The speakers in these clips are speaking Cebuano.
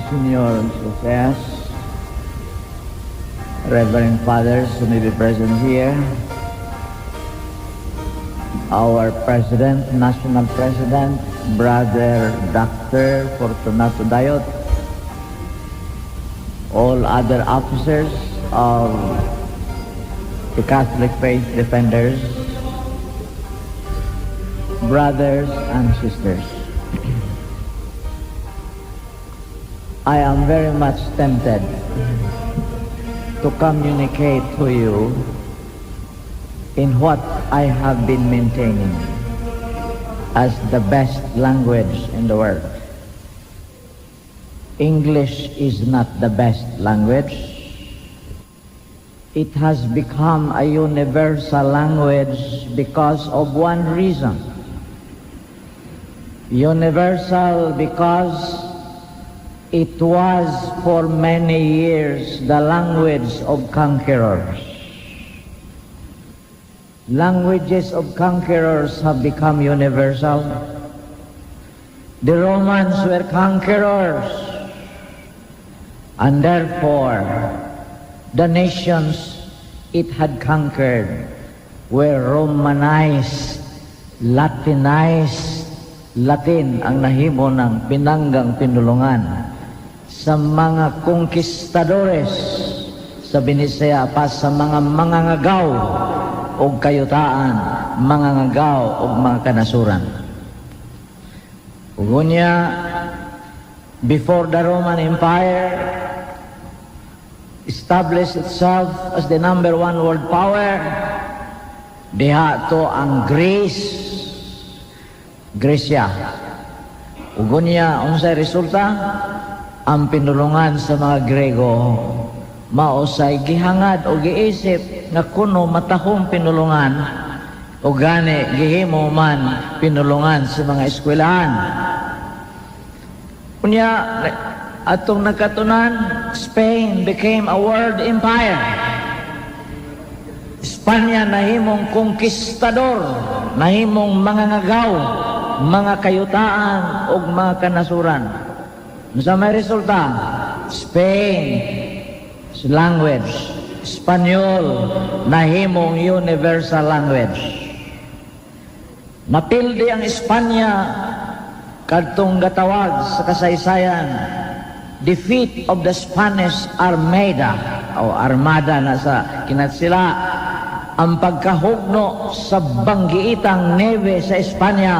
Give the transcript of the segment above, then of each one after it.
Monsignor Josias, Reverend Fathers who may be present here, our President, National President, Brother Dr. Fortunato Dayot, all other officers of the Catholic Faith Defenders, brothers and sisters. I am very much tempted to communicate to you in what I have been maintaining as the best language in the world. English is not the best language. It has become a universal language because of one reason. Universal because it was for many years the language of conquerors. Languages of conquerors have become universal. The Romans were conquerors, and therefore the nations it had conquered were Romanized, Latinized. Latin ang nahimo ng pinanggang pinulungan sa mga conquistadores sa Binisaya pa, sa mga mangangagaw og kayutaan, mangangagaw og mga kanasuran. Ug unya, before the Roman Empire established itself as the number one world power, diha to ang Greece, Grecia. Ug unya, unsay resulta? Ang pinulungan sa mga Grego mao say gihangad o giisip nga kuno matahong pinulungan, o gani gihimo man pinulungan sa mga eskwelahan. Unya, atong nagkatunan, Spain became a world empire. Espanya nahimong konkistador, nahimong mangangagaw, mga kayutaan ug mga kanasuran. Unsa may resulta? Spain language, Espanyol, nahimong universal language. Napildi ang Espanya kadtong gatawag sa kasaysayan, defeat of the Spanish Armada o Armada na sa kinatsila, ang pagkahugno sa banggiitang navy sa Espanya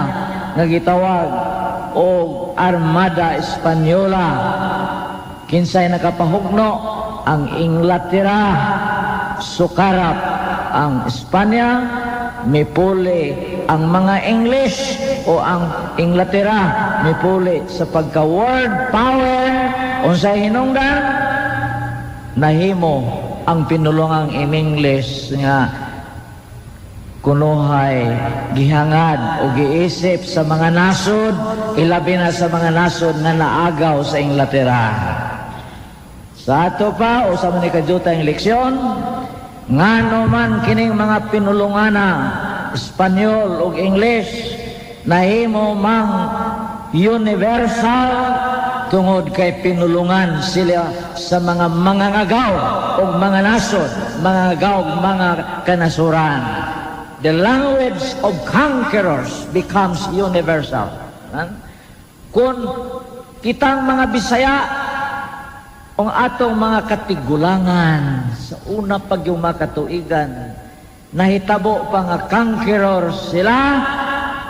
nga gitawag og Armada Española. Kinsay nakapahugno? Ang Inglaterra. Sukarap ang Espanya, mipuli ang mga English o ang Inglaterra mipuli sa pagka world power. Unsay hinungdan? Nahimo ang pinulungang in English nga kunuhay gihangad o giisip sa mga nasod, ilabi na sa mga nasod nga naagaw sa Inglaterra. Sa ato pa, usa man ni kadyutang leksyon, ngano man kining mga pinulungana, Espanyol ug English, nahimo mang universal? Tungod kay pinulungan sila sa mga mangangagaw ug mga nasod, mangangagaw og mga kanasuran. The language of conquerors becomes universal. Kung kitang mga Bisaya, ang atong mga katigulangan sa una pag yung makatuigan, nahitabo pa nga conqueror sila,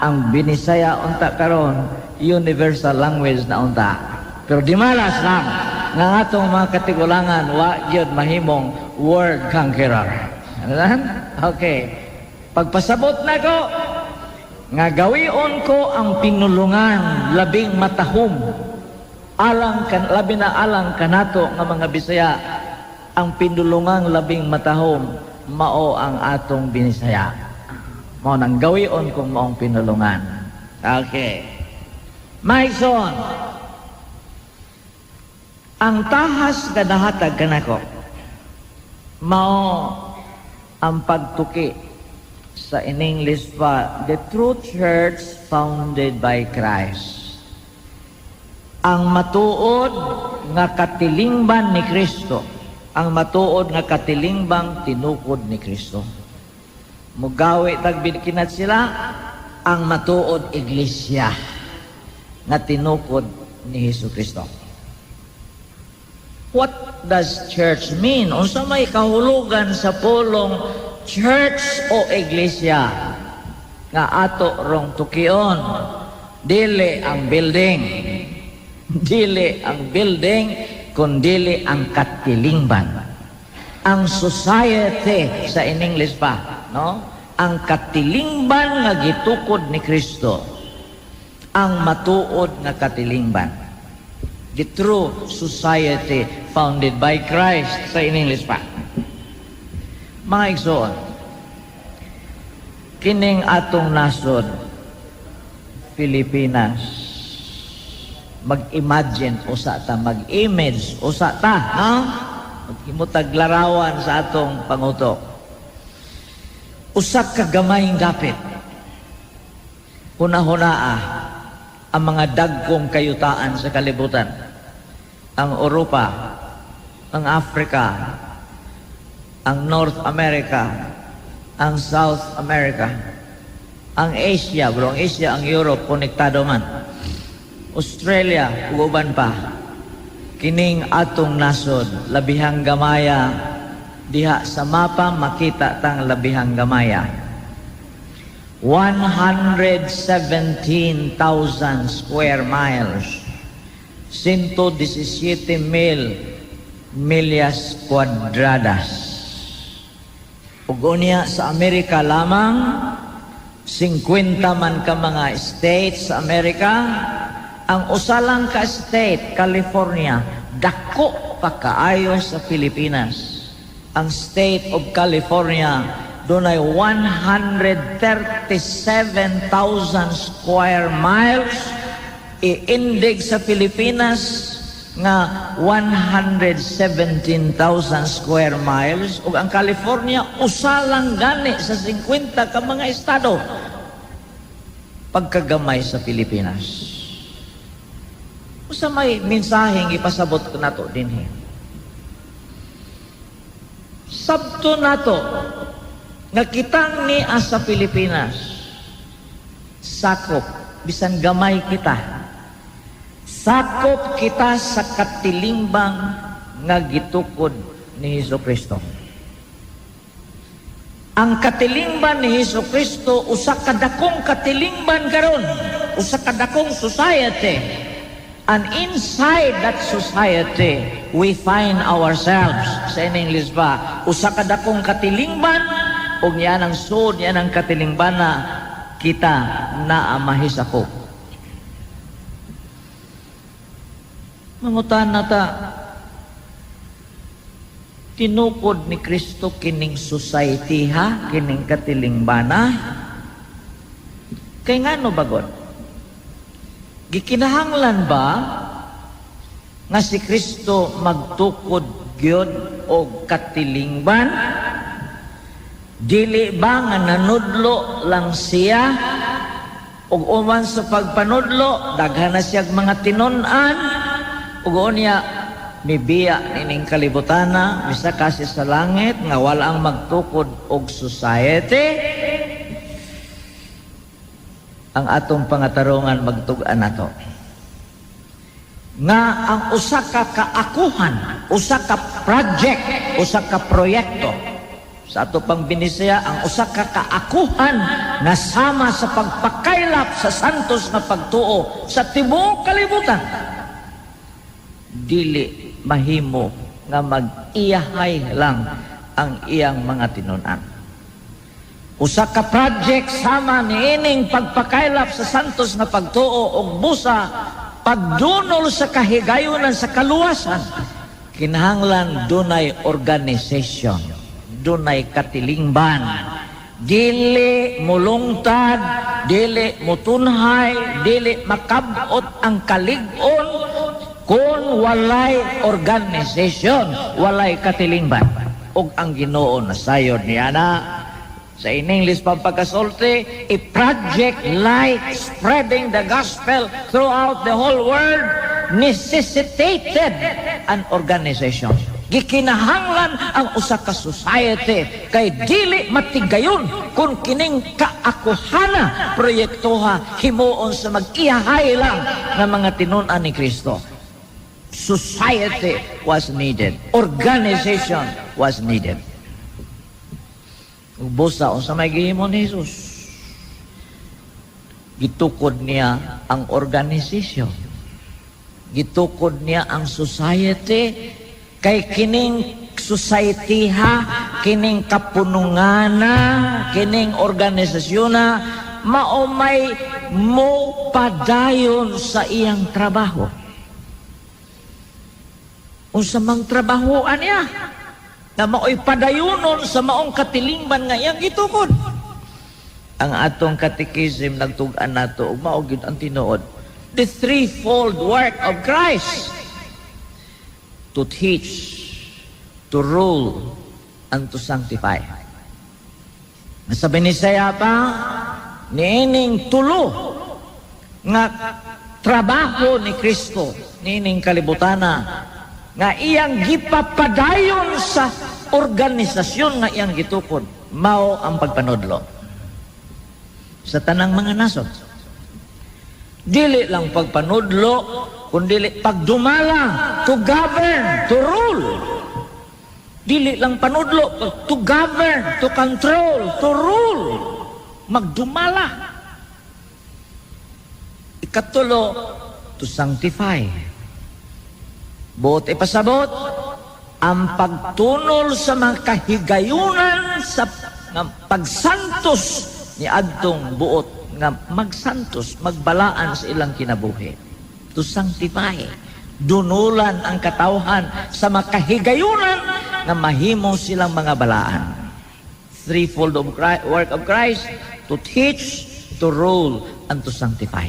ang Binisaya unta karon universal language na unta. Pero di malas lang nga atong mga katigulangan wa gyud mahimong world conqueror. Okay. Pagpasabot na ko nga gawion ko ang pinulungan labing matahom alang kan, labi na alang kanato nga mga Bisaya, ang pinulungang labing matahom mao ang atong Binisaya. Mao nang gawion kong maong pinulungan. Okay. Maison, ang tahas nga nahatag kanako mao ang pagtuki sa in English pa, the true church founded by Christ. Ang matuod nga katilingban ni Kristo, ang matuod nga katilingbang tinukod ni Kristo. Mugawi tag kinat sila ang matuod iglesia nga tinukod ni Hesus Kristo. What does church mean? Unsa may kahulugan sa pulong church o iglesia nga ato rong tukion? Dili ang building. Dili ang building, kundili ang katilingban. Ang society sa in English pa, no? Ang katilingban nga gitukod ni Kristo. Ang matuod nga katilingban. The true society founded by Christ sa in English pa. Mga igsoon, kining atong nasod, Pilipinas, mag-imagine usa ta, mag-image usa ta, no? Maghimutag larawan sa atong pangutok. Usa ka gamayng dapit. Huna-hunaa ang mga dagkong kayutaan sa kalibutan. Ang Europa, ang Africa, ang North America, ang South America, ang Asia, bro, ang Asia, ang Europe, konektado man. Australia, ug uban pa. Kining atong nasod, labihang gamaya, diha sa mapa makita tang labihang gamaya. 117,000 square miles. 117 mil milyas kwadradas. Ug unya sa Amerika lamang, 50 man ka mga states sa Amerika, ang usa lang ka state, California, dako pa kaayo sa Pilipinas. Ang state of California, dunay 137,000 square miles, iindig sa Pilipinas nga 117,000 square miles, ug ang California usa lang gani sa 50 ka mga estado pagkagamay sa Pilipinas. Usa may mensaheng ipasabot ko nato dinhi. Sabto nato nga kitang ni sa Pilipinas sakop, bisan gamay kita, sakop kita sa katilingban nga gitukod ni Hesus Kristo. Ang katilingban ni Hesus Kristo usa ka dakong katilingban karon, usa ka dakong society. And inside that society, we find ourselves. Sa in English ba, usa ka dakong katilingban, ug niya ang sud, niya ang katilingban na kita naa mahisakop. Mangutan na ta, tinukod ni Kristo kining society ha, kining katilingbana. Kay ngano bagod? Gikinahanglan ba nga si Kristo magtukod gyud og katilingban? Dili ba nga nanudlo lang siya? Ug uman sa pagpanudlo, daghan na siyag mga tinun-an, ug unya mibiya nining kalibutana, misaka siya sa langit nga wala ang magtukod og society. Ang atong pangatarungan magtug-an nato nga ang usa ka kaakuhan, usa ka project, usa ka proyekto sa ato pang Binisaya, ang usa ka kaakuhan nga sama sa pagpakaylap sa santos nga pagtuo sa tibuok kalibutan, dili mahimo nga mag-iyahay lang ang iyang mga tinun-an. Usa ka project sama niining pagpakaylap sa santos nga pagtuo og busa pagdunol sa kahigayonan sa kaluwasan, kinahanglan dunay organization, dunay katilingban. Dili mulungtad, dili mutunhay, dili makabot ang kalig-on kung walay organization, walay katilingban. Ug ang Ginoo nasayod niya na. Sa in English pang pagkasulti, a project like spreading the gospel throughout the whole world necessitated an organization. Gikinahanglan ang usa ka society kay dili matigayon kung kining kaakuhana proyektoha himuon sa mag-iyahay lang nga mga tinun-an ni Kristo. Society was needed. Organization was needed. Ug busa, unsa may gihimo ni Jesus? Gitukod niya ang organization. Gitukod niya ang society kay kining society ha, kining kapunungana, kining organisasyona mao may mo padayon sa iyang trabaho. Unsa mang trabahoan niya na mao'y padayonon sa maong katilingban nga iyang gitukod? Ang atong catechism nagtug-an nato ug mao gyud ang tinuod. The threefold work of Christ: to teach, to rule, and to sanctify. Sa Binisaya pa, niining tulo nga trabaho ni Kristo niining kalibutana nga iyang gipapadayon sa organisasyon nga iyang gitukod, mao ang pagpanudlo sa tanang mga nasod. Dili lang pagpanudlo, kundi pagdumala, to govern, to rule. Dili lang panudlo, to govern, to control, to rule. Magdumala. Ikatulo, to sanctify. Buot ipasabot, ang pagtunol sa mga kahigayunan sa nga pagsantos ni adtong buot nga magsantos, magbalaan sa ilang kinabuhi. To sanctify. Dunulan ang katawhan sa makahigayunan nga mahimo silang mga balaan. Threefold of Christ, work of Christ: to teach, to rule, and to sanctify.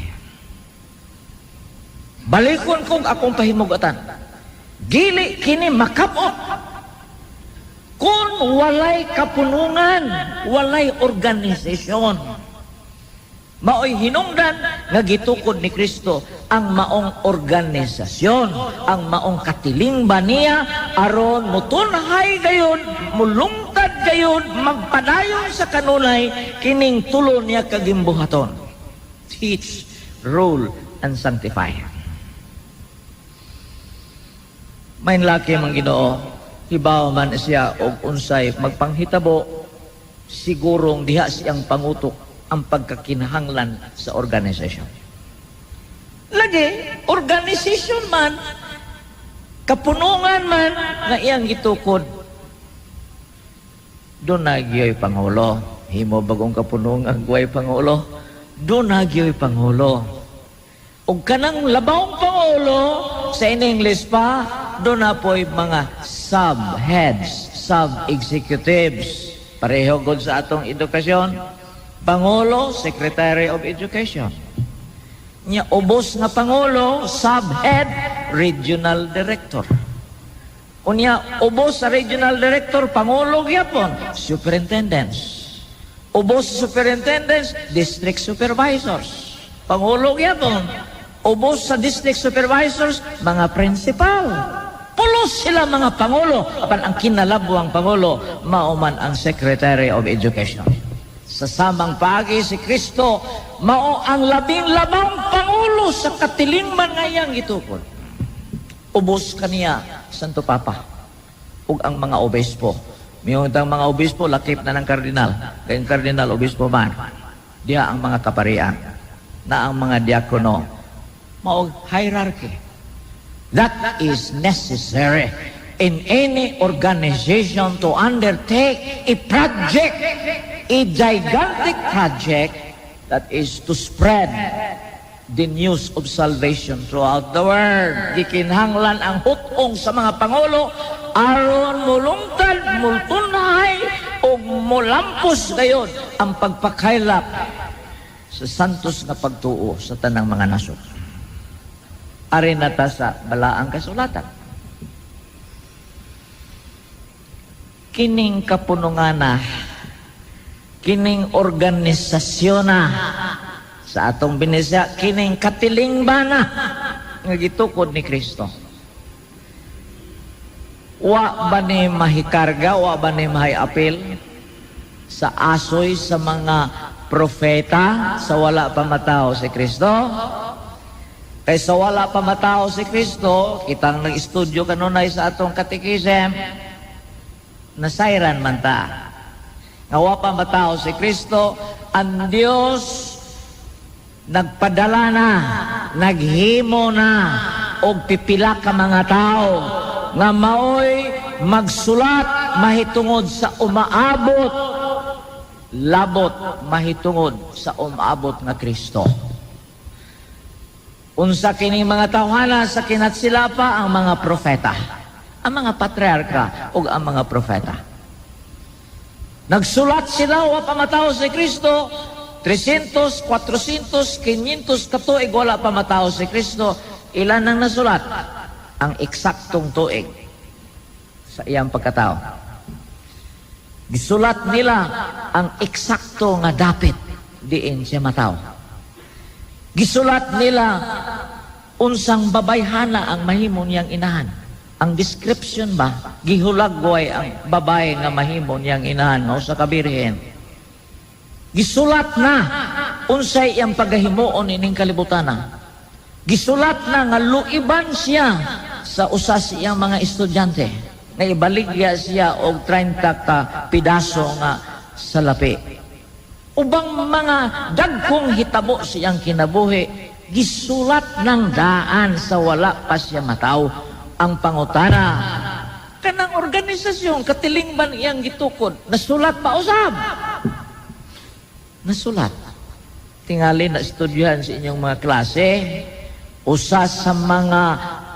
Balikon kong akong pahimugatan. Dili kini makabot kung walay kapunungan, walay organisasyon. Maoy hinungdan nga gitukod ni Kristo ang maong organisasyon, ang maong katilingban niya aron mutunhay gayon, mulungtad gayon, magpadayon sa kanunay kining tulo niya kagimbuhaton: teach, rule, and sanctify. Main laki man Ginoo, hibaw man siya og unsay magpanghitabo, sigurong diha siyang pangutok ang pagkakinahanglan sa organisasyon. Lagi, organisasyon man, kapunungan man, nga iyang gitukod, duna gyoy pangulo. Himo bagong kapunungan, guway pangulo. Duna gyoy pangulo. Ug kanang labawng pangulo, sa in English pa, duna po'y mga sub-heads, sub-executives. Pareho gud sa atong edukasyon. Pangulo, Secretary of Education. Nya ubos nga pangulo, sub-head, Regional Director. Unya ubos sa Regional Director, pangulo gyapon, Superintendents. Ubos sa Superintendents, District Supervisors. Pangulo gyapon. Ubos sa District Supervisors, mga principal. Pulos sila mga pangulo. Apan ang kinalabwang pangulo, mao man ang Secretary of Education. Sa samang paagi, si Kristo mao ang labing labang pangulo sa katilingban nga iyang gitukod. Ubos kaniya, Santo Papa ug ang mga obispo. Miingon ang mga obispo, lakip na ng kardinal. Kay ang kardinal, obispo man. Diha ang mga kaparian na ang mga diakono. Mao hierarchy. That is necessary in any organization to undertake a project, a gigantic project that is to spread the news of salvation throughout the world. Gikinhanglan ang hutong sa mga pangulo aron mulungtad, multunhay o mulampos gayon ang pagpakaylap sa santos nga pagtuo sa tanang mga nasod. Ari na ta sa balaang kasulatan. Kining kapunungana, kining organisasyon na sa atong Binisaya, kining katilingban na nga gitukod ni Kristo. Wa ba ni mahikarga, wa ba ni mahiapil sa asoy sa mga propeta sa wala pa matawo si Kristo? Kay sa wala pa matawo si Kristo, kitang nag-estudyo kanunay sa atong katikisem, nasayran man ta nga wa pa matawo si Kristo, ang Dios nagpadala na, naghimo na og pipila ka mga tao nga maoy magsulat mahitungod sa umaabot, labot mahitungod sa umaabot nga Kristo. Unsa kining mga tawhana sa kinatsilapa? Ang mga propeta, ang mga patriarka ug ang mga propeta. Nagsulat sila wa pa matawo si Kristo, 300, 400, 500 katuig wala pa matawo si Kristo. Ilan ang nasulat? Ang eksaktong tuig sa iyang pagkatao. Gisulat nila ang eksakto nga dapit diin siya matawo. Gisulat nila unsang babayhana ang mahimo niyang inahan. Ang description ba, gihulagway ang babae nga mahimo niyang inahan nga usa ka birhen. Gisulat na unsay iyang pagahimuon ining kalibutana. Gisulat na nga luiban siya sa usa sa iyang mga estudyante, nga ibaligya siya og 30 ka pidaso nga salapi. Ubang mga dagkong hitabo siyang kinabuhi, gisulat ng daan sa wala pa siya mataw. Ang pangutana, kanang organisasyon, katilingban iyang gitukod, nasulat pa usab? Nasulat. Tingali na estudyohan sa inyong mga klase, usa sa mga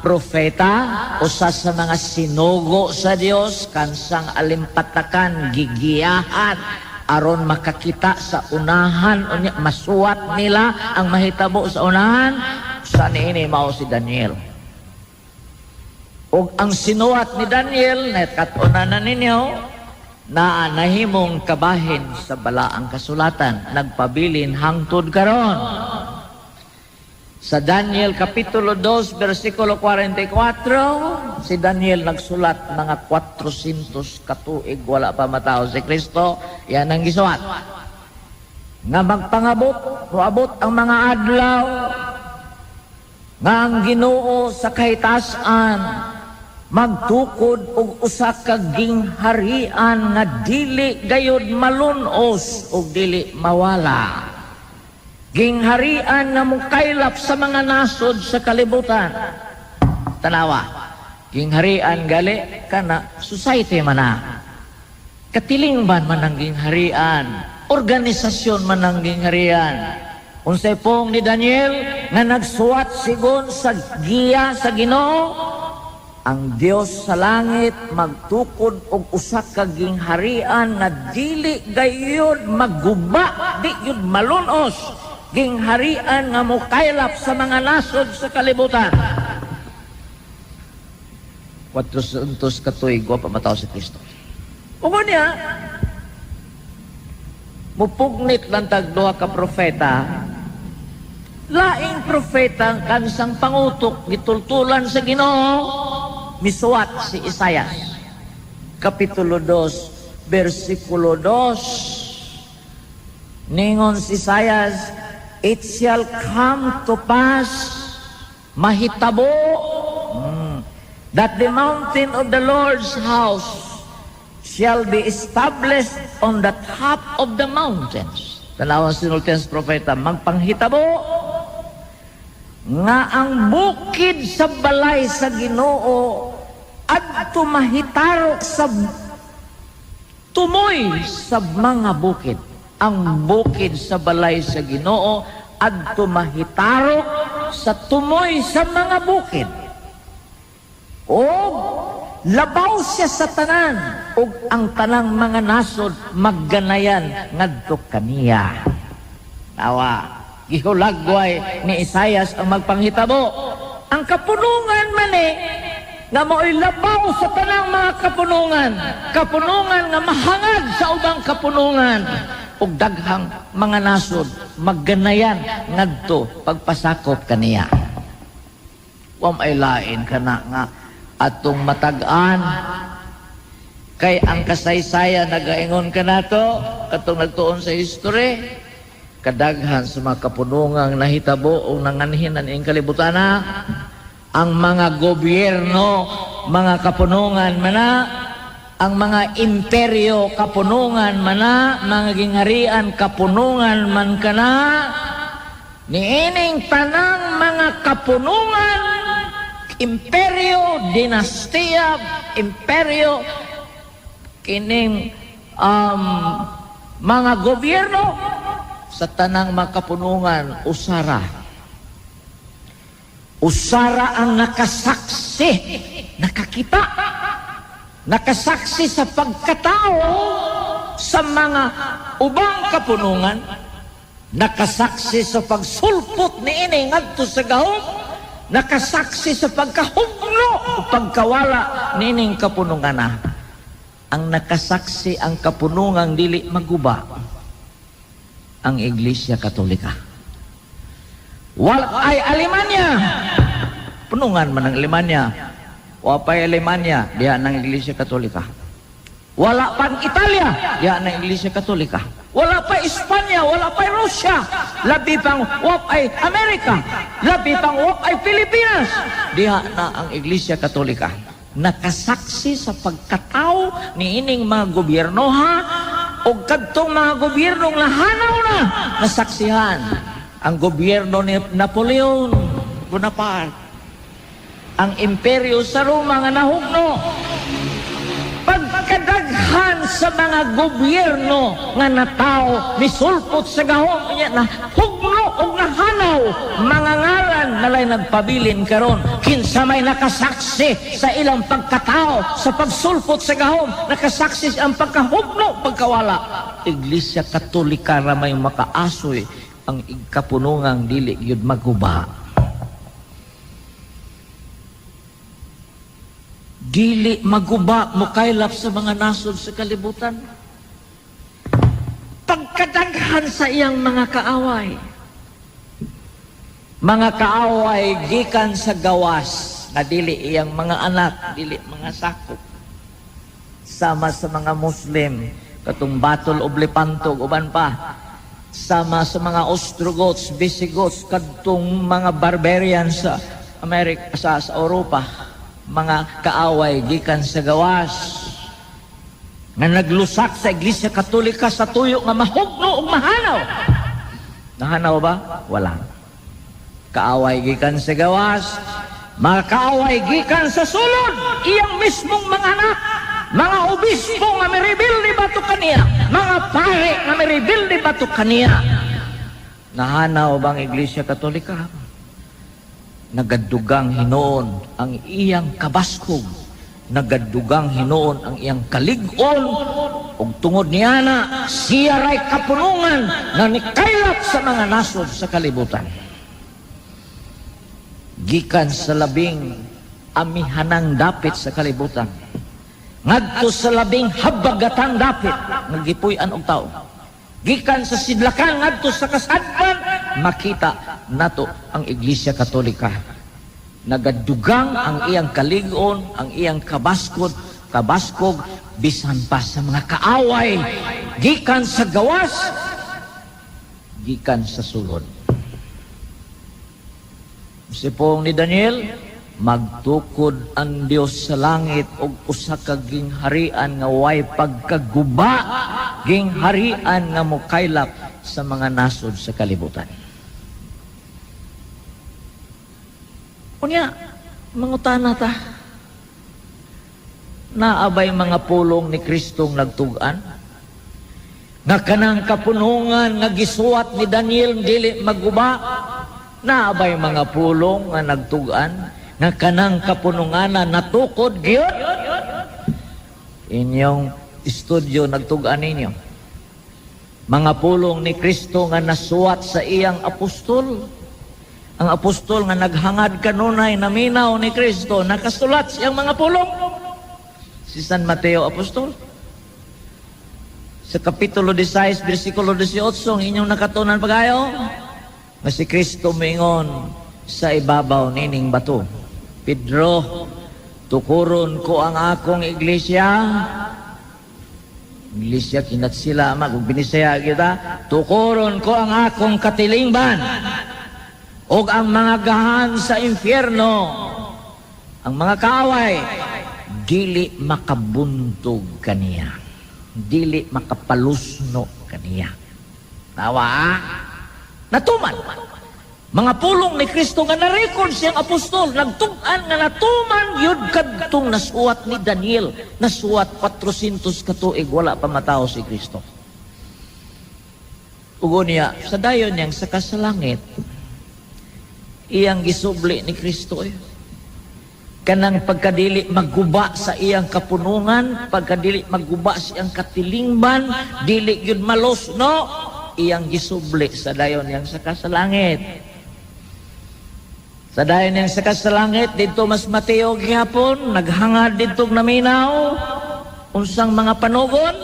propeta, usa sa mga sinugo sa Dios, kansang alimpatakan, gigiyahan, aron makakita sa unahan, unya masuwat nila ang mahitabo sa unahan, sa niini mao si Daniel. Ug ang sinuwat ni Daniel, nakat-unan na ninyo, na nahimong kabahin sa balaang kasulatan, nagpabilin hangtod karon. Sa Daniel Kapitulo 2, versikulo 44, si Daniel nagsulat mga 400 katuig wala pa matao si Kristo, yan ang gisulat. Nga magpangabot, moabot ang mga adlaw, nga ang Ginoo sa kahitasan magtukod og usa ka gingharian nga dili gayud malunos ug dili mawala. Gingharian nga mukaylap sa mga nasod sa kalibutan. Tanawa, gingharian gali kana society man na. Katilingban man ang gingharian, organisasyon man ang gingharian. Unsay pong ni Daniel nga nagsuwat sigon sa giya sa Ginoo, ang Dios sa langit magtukod og usa ka gingharian nga dili gayud maguba, di yud malunos, gingharian nga mukaylap sa mga nasod sa kalibutan. 400 katuig wa pa matawo si Kristo. Ug niya mupugnit lang tag duha ka propeta, laing propeta kansang pangutok gitultulan sa Ginoo, misuwat si Isayas Kapitulo 2 versikulo 2. Ningon si Isayas, "It shall come to pass," mahitabo, "that the mountain of the Lord's house shall be established on the top of the mountains." Tanawan sinultian sa propeta, magpanghitabo nga ang bukid sa balay sa Ginoo adto mahitarok sa tumoy sa mga bukid. Ang bukid sa balay sa Ginoo adto mahitarok sa tumoy sa mga bukid. Og labaw siya sa tanan ug ang tanang mga nasod magganayan ngadto kaniya. Tawa, gihulagway ni Isayas ang magpanghitabo. Ang kapunungan man nga mao'y labaw sa tanang mga kapunungan, kapunungan nga mahangad sa ubang kapunungan, ug daghang mga nasod magganayan ngadto pagpasakop kaniya. Wa may lain kana nga atong matag-an, kay ang kasaysayan nagaingon kanato, katong nagtuon sa history, kadaghan sa mga kapunungang nahitabo o nanganhin ang kalibutana, ang mga gobyerno, mga kapunungan mana, ang mga imperyo, kapunungan mana, mga gingharian, kapunungan man kana. Niining tanang mga kapunungan, imperyo, dinastiya, imperyo, kining mga gobyerno, sa tanang mga kapunungan, usara. Usara ang nakasaksi, nakakita, nakasaksi sa pagkatao sa mga ubang kapunungan, nakasaksi sa pagsulpot ni ini ngadto sa gahom, nakasaksi sa pagkahugno o pagkawala niining kapunungan na. Ang nakasaksi, ang kapunungang dili maguba, ang Iglesia Katolika. Wala ay Alemanya. Punungan man ang Alemanya. Wa pa'y Alemanya, diha ng Iglesia Katolika. Wala pang Italia, diha ng Iglesia Katolika. Wala pa Espanya, wala pa Russia, labi pang wa ay Amerika, labi pang wa ay Pilipinas. Diha na ang Iglesia Katolika. Nakasaksi sa pagkatao ni ining mga gobyerno ha, o kadtong mga gobyernong nahanaw na nasaksihan. Ang gobyerno ni Napoleon Bonaparte, ang imperyo sa Roma nga nahugno, pagkadaghan sa mga gobyerno nga natao misulpot sa gahom niya, na hugno og nahanaw, mga ngalan nalay nagpabilin karon. Kinsa may nakasaksi sa ilang pagkatao sa pagsulpot sa gahom, nakasaksi sa ang pagkahugno, pagkawala? Iglesia Katolika ra may makaasoy ang ikapunungang dili gyud maguba. Dili maguba mokaylap sa mga nasod sa kalibutan. Pagkadaghan sa iyang mga kaaway. Mga kaaway gikan sa gawas na dili iyang mga anak, dili mga sakop. Sama sa mga Muslim, katong Battle of Lepanto, uban pa. Sama sa mga Ostrogoths, Visigoths, kadtong mga barbarians sa Amerika, sa Europa. Mga kaaway gikan sa gawas nga naglusak sa Iglesia Katolika sa tuyo nga mahugno ug mahanaw. Nahanaw ba? Wala. Kaaway gikan sa gawas, mga kaaway gikan sa sulod, iyang mismong mga anak, mga obispo nga mirebilde bato kaniya, mga pare nga mirebilde bato kaniya. Nahanaw bang Iglesia Katolika? Nagadugang hinuon ang iyang kabaskog, nagadugang hinuon ang iyang kalig-on, ug tungod niana siya ray kapunungan na nikaylap sa mga nasod sa kalibutan. Gikan sa labing amihanang dapit sa kalibutan ngadto sa labing habagatang dapit nga gipuy-an og tao, gikan sa sidlakan ngadto sa kasadpan, makita nato ang Iglesia Katolika. Nagadugang ang iyang kalig-on, ang iyang kabaskog, bisan pa sa mga kaaway, gikan sa gawas, gikan sa sulod. Sipong ni Daniel, magtukod ang Dios sa langit og usa ka gingharian nga way pagkaguba, gingharian nga mokaylap sa mga nasod sa kalibutan. Unya, mangutana ta, naabay mga pulong ni Kristong nagtug-an nga kanang kapunungan nga gisuwat ni Daniel dili maguba? Naabay mga pulong nga nagtug-an nga kanang kapunungan natukod gyud? Inyong estudyo nagtug-an ninyo mga pulong ni Kristo nga nasuwat sa iyang apostol. Ang apostol nga naghangad kanunay naminaw ni Kristo, nakasulat siyang mga pulong. Si San Mateo apostol. Sa Kapitulo 16, versikulo 18, ang inyong nakatunan pagayo, nga si Kristo mingon, sa ibabaw nining bato "Pedro, tukuron ko ang akong iglesia." Iglesia kinat sila ama kung Binisaya kita, "Tukuron ko ang akong katilingban ug ang mga gahan sa impyerno, ang mga kaaway, dili makabuntog kaniya, dili makapalusno kaniya." Tawa, ah? Natuman mga pulong ni Kristo nga na-record siyang apostol, nagtug-an nga natuman yun kadtong nasuwat ni Daniel, nasuwat 400 katuig wala pa matawo si Kristo. Ugo niya, sa dayon niyang saka sa langit, iyang gisubli ni Kristo eh. Kanang pagkadili magguba sa iyang kapunungan, pagkadili magguba sa iyang katilingban, dili yun malos, no? Iyang gisubli sa dayon niyang saka sa langit. Sa dayon niyang saka sa langit, dito mas Mateo gihapon, naghangad dito naminaw, unsang mga panugon,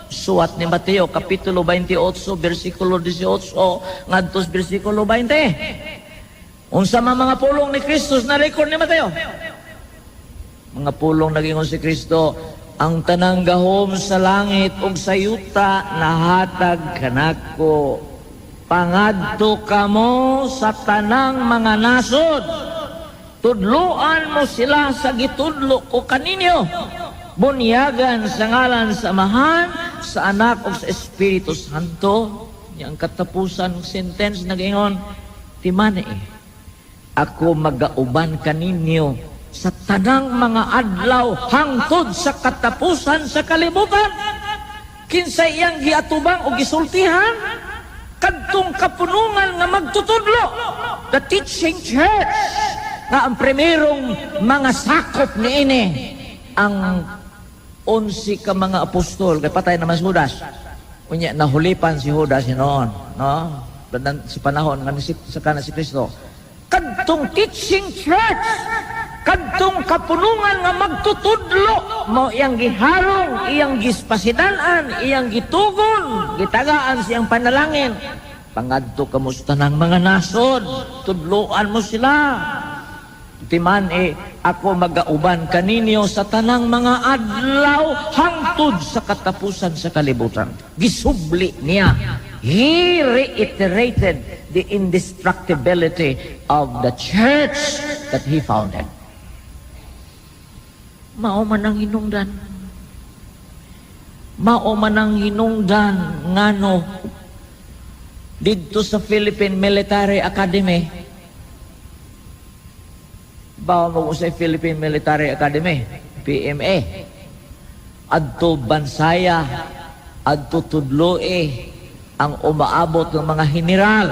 suwat ni Mateo, Kapitulo 28, versikulo 18, ngadtos versikulo 20. Unsa man mga pulong ni Kristo na record ni Mateo? Mga pulong nagingon si Kristo, "Ang tanang gahom sa langit ug sa yuta nahatag kanako. Pangadto kamo sa tanang mga nasod. Tudluan mo sila sa gitudlo ko kaninyo. Bunyagan sa ngalan sa Amahan, sa Anak ug sa Espiritu Santo." Yang katapusan sentence nagingon, "Timani eh, ako magauban kaninyo sa tanang mga adlaw hangtod sa katapusan sa kalibutan." Kinsa iyang giatubang o gisultihan? Kadtong kapunungan nga magtutudlo, the teaching church, nga ang primerong mga sakop niini ang 11 ka mga apostol, kay patay naman si Judas. Unya nahulipan si Judas noon, no? Sa panahon nga sa kana si Kristo, kadtong teaching church, kadtong kapunungan nga magtutudlo, mo iyang giharong, iyang gispasidan-an, iyang gitugon, gitagaan siyang panalangin. "Pangadto kamo sa tanang mga nasod, tudloan mo sila. Timan eh, ako magauban kaninyo sa tanang mga adlaw hangtod sa katapusan sa kalibutan." Gisubli niya. He reiterated the indestructibility of the church that he founded. Mao man ang hinungdan. Mao man ang hinungdan ngano didto sa Philippine Military Academy. Bawa mo sa Philippine Military Academy, PMA. Adto bansaya, adto tudloe ang umaabot ng mga general.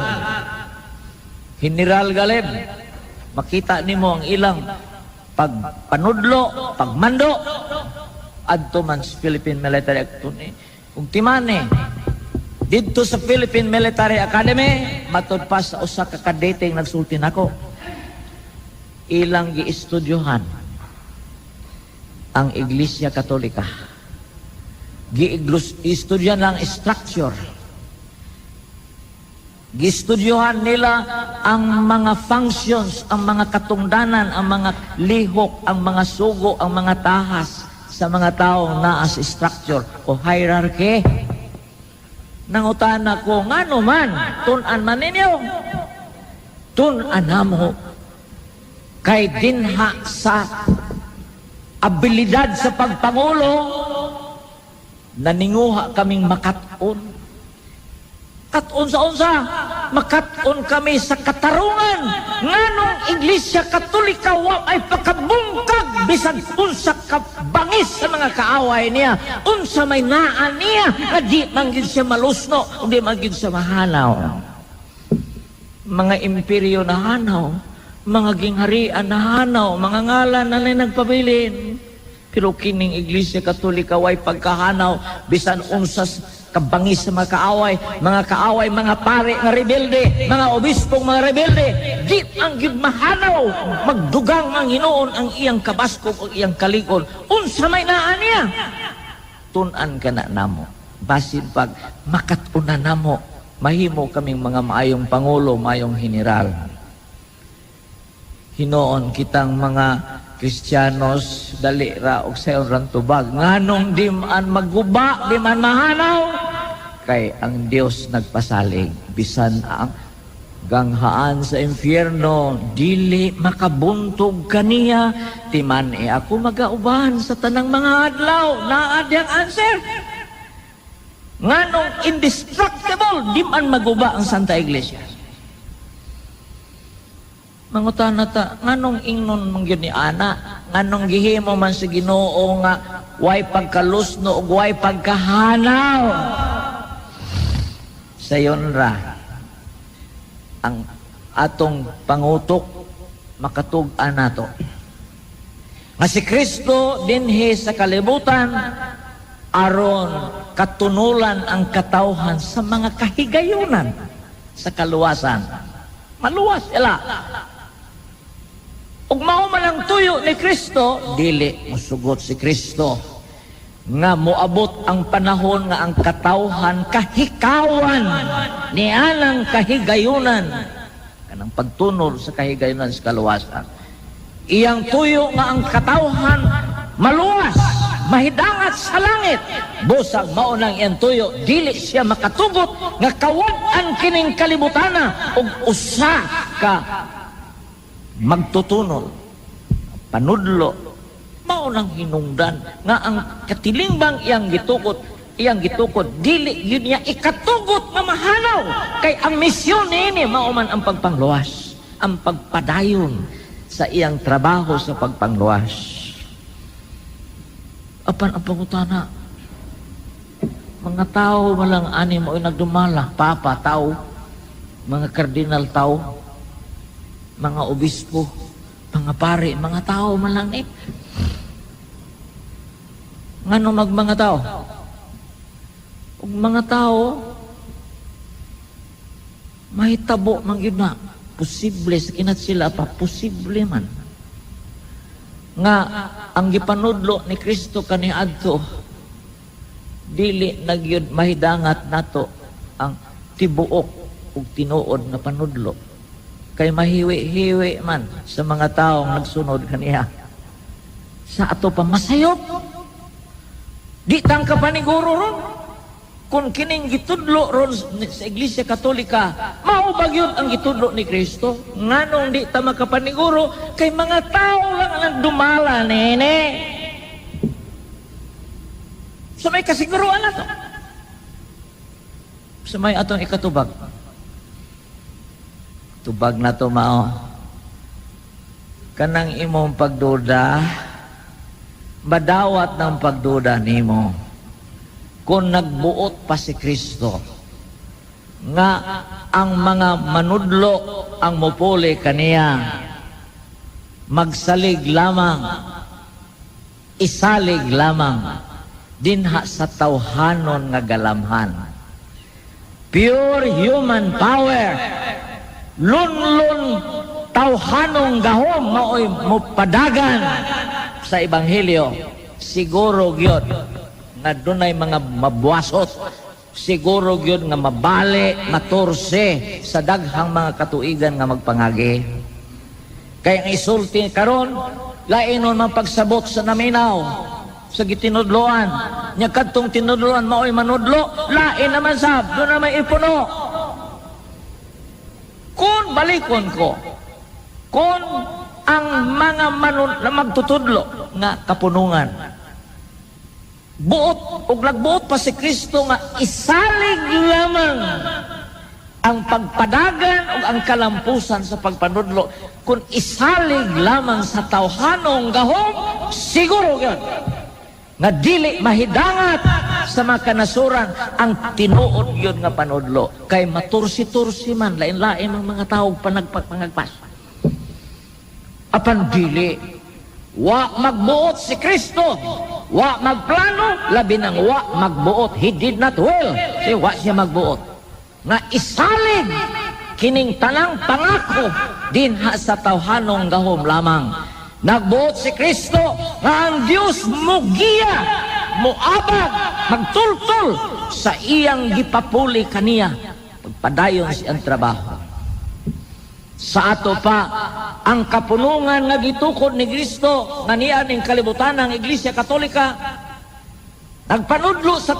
General Galeb, makita nimo ang ilang pagpanudlo, pagmando. Adto man sa Philippine Military Academy. Kung timane, didto sa Philippine Military Academy, matud pa sa usa ka kadeteng nagsulti nako, ilang giestudyohan ang Iglesia Katolika. Giestudyohan lang structure. Gistudyohan nila ang mga functions, ang mga katungdanan, ang mga lihok, ang mga sugo, ang mga tahas sa mga taong naa sa structure o hierarchy. Nangutana ko, ngano man, tun-an man ninyo? Tun-an namo. Kay dinha sa abilidad sa pagpangulo, naninguha kaming makat-on. Kat-on sa unsa? Makat-on kami sa katarungan. Nganong Iglesia Katolika wa ay pakabungkag bisan unsa ka bangis sa mga kaaway niya? Unsa may naa niya nga di man gid siya malusno, di man gid siya mahanaw? Mga imperyo na hanaw, mga gingharian na hanaw, mga ngalan na nagpabilin. Pero kining Iglesia Katolika way pagkahanaw bisan unsa kabangis sa mga kaaway, mga kaaway, mga pare nga rebelde, mga obispong mga rebelde, di ang gyud mahanaw, magdugang ang hinuon ang iyang kabaskog o iyang kalig-on. Unsa may naa niya? Tun-an ka na namo. Basin pag makat-unan namo, mahimo kaming mga maayong pangulo, maayong general. Hinoon kitang mga Kristiyanos, dali ra og sayon rang tubag. Nganong di man maguba, di man mahanaw? Kay ang Dios nagpasalig, bisan ang ganghaan sa impyerno dili makabuntog kaniya. Timan e ako magauban sa tanang mga adlaw. Naa diyang answer. Nganong indestructible, di man maguba ang Santa Iglesia? Mangutana ta, nganong ingnon man gyud ni ana? Nganong gihimo man sa Ginoo nga way pagkalusno ug way pagkahanaw? Sayon ra ang atong pangutok makatug-an nato nga si Kristo dinhi sa kalibutan aron katunulan ang katawhan sa mga kahigayunan sa kaluwasan. Maluwas sila. Ug mao man ang tuyo ni Kristo, dili musugot si Kristo nga moabot ang panahon nga ang katawhan kahikawan ni anang kahigayunan, kanang pagtunol sa kahigayunan sa kaluwasan. Iyang tuyo nga ang katawhan maluwas, mahidangat sa langit. Busag mao nang iyang tuyo, dili siya makatugot nga kawad-an kining kalibutana og usa ka magtutunol, panudlo. Mao nang hinungdan nga ang katilingbang iyang gitukod, dili yun niya ikatugot nga mahanaw, kay ang misyon niini mao man ang pagpangluwas, ang pagpadayon sa iyang trabaho sa pagpangluwas. Apan ang pangutana, mga tao malang ani mo nagdumala, papa tao, mga kardinal tao, mga obispo, mga pare, mga tao man lang eh. Ngano mag mga tao? Ug mga tao, mahitabo man gyud na. Posible sa kinat sila pa, posible man nga ang gipanudlo ni Kristo kaniadto dili na gyud mahidangat nato ang tibuok ug tinuod nga panudlo, kay mahiwi-hiwi man sa mga taong nagsunod kaniya. Sa ato pa masayop, di tang kapaniguro ron kung kining gitudlo ron sa Iglesia Katolika mao ba gyud ang gitudlo ni Kristo. Nganong di ta makapaniguro? Kay mga tao lang ang nagdumala nene. Sa may kasiguruan na to, sa may atong ikatubag, tubag na to mao kanang imong pagduda, madawat ng pagduda nimo kung nagbuot pa si Kristo nga ang mga manudlo ang mupuli kaniya, magsalig lamang, isalig lamang dinha sa tawhanon nga galamhan, pure human power, lunlun tawhanong gahom maoy mopadagan sa ebanghelyo, siguro gyud nga dunay mga mabuasot, siguro gyud nga mabali, maturse sa daghang mga katuigan nga magpangagi. Kay ang isulti karon lain man pagsabot sa naminaw sa gitinudloan nya. Kadtong tinudloan maoy manudlo, lain naman sab doon na may ipuno. Kung balikon ko, kung ang mga na magtutudlo nga kapunungan, buot ug nagbuot pa si Kristo nga isalig lamang ang pagpadagan ug ang kalampusan sa pagpanudlo, kung isalig lamang sa tawhanong gahom, siguro gyud nga dili mahidangat sa mga kanasuran ang tinuod yun nga panudlo, kay matursi-tursi man, lain-lain ang mga tao panagpangagpas. Apan dili, wa magbuot si Kristo, wa magplano, labi nang wa magbuot. He did not will. Si wa siya magbuot nga isalig kining tanang pangako dinha sa tawhanong gahom lamang. Nagbuot si Kristo nga ang Dios mugiya, muabag, magtultol sa iyang gipapuli kaniya pagpadayon siyang trabaho. Sa ato pa, ang kapunungan nga gitukod ni Kristo nga niya ning kalibutan, ang Iglesia Katolika nagpanudlo sa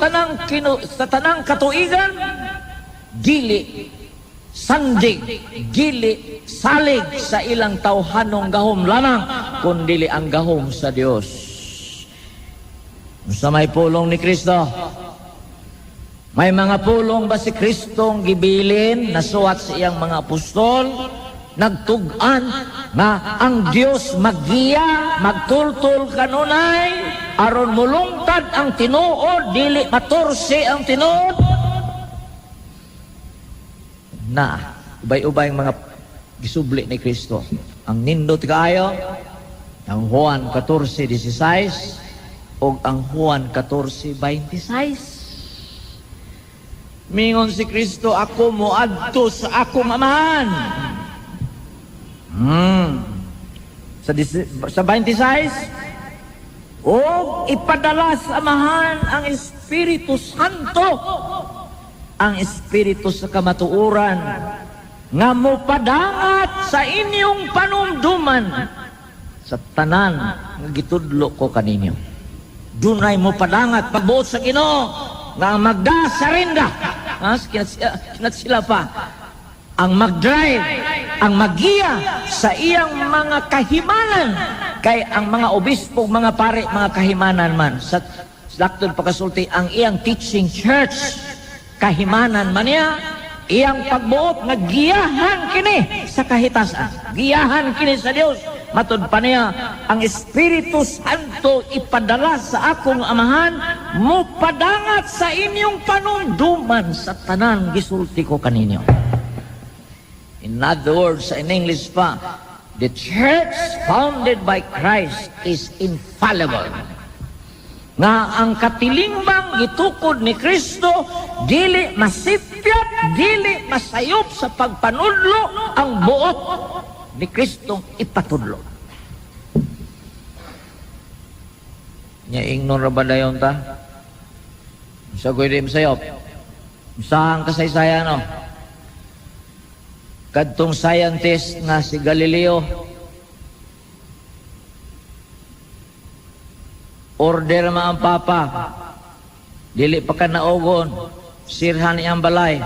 tanang katuigan, dili sandig, dili salig sa ilang tawhanong gahom lamang, kundili ang gahom sa Dios. Sa may pulong ni Kristo, may mga pulong ba si Kristong gibilin nasuwat sa iyang mga apostol, nagtug-an nga ang Dios maggiya, magtultol kanunay aron mulungtad ang tinuod, dili matorse ang tinuod? Na ubay-ubay ang mga gisubli ni Kristo. Ang nindot kaayo, ang Juan 14:16 o ang Juan 14:26. Mingon si Kristo, "Ako moadto sa akong Amahan." Sa 26, "O ipadala sa Amahan ang Espiritu Santo, ang Espiritu sa kamatuoran, nga mopadangat sa inyong panumduman sa tanan nga gitudlo ko kaninyo." Dunay mopadangat, pagbuot sa Ginoo nga ang magdasarinda, ha, kinat sila pa ang mag-drive, ang magiya sa iyang mga kahimanan, kay ang mga obispo, mga pare, mga kahimanan man. Sa laktod pagkasulti, ang iyang teaching church, kahimanan man niya, iyang pagbuot nga giyahan kini sa kahitasan. Giyahan kini sa Dios. Matud pa niya, ang Espiritu Santo ipadala sa akong Amahan, mupadangat sa inyong panumduman sa tanan gisulti ko kaninyo. In other words, in English pa, the church founded by Christ is infallible. Nga ang katilingban gitukod ni Kristo, dili masipyat, dili masayop sa pagpanudlo ang buot ni Kristong ipatudlo. Nya ingnon ra ba dayon ta? Sa ko'y di masayop. Saan kasaysayan, no? Kadtong scientist nga si Galileo, order ma ang Papa, dili pa ka naugon, sirhan iyang balay,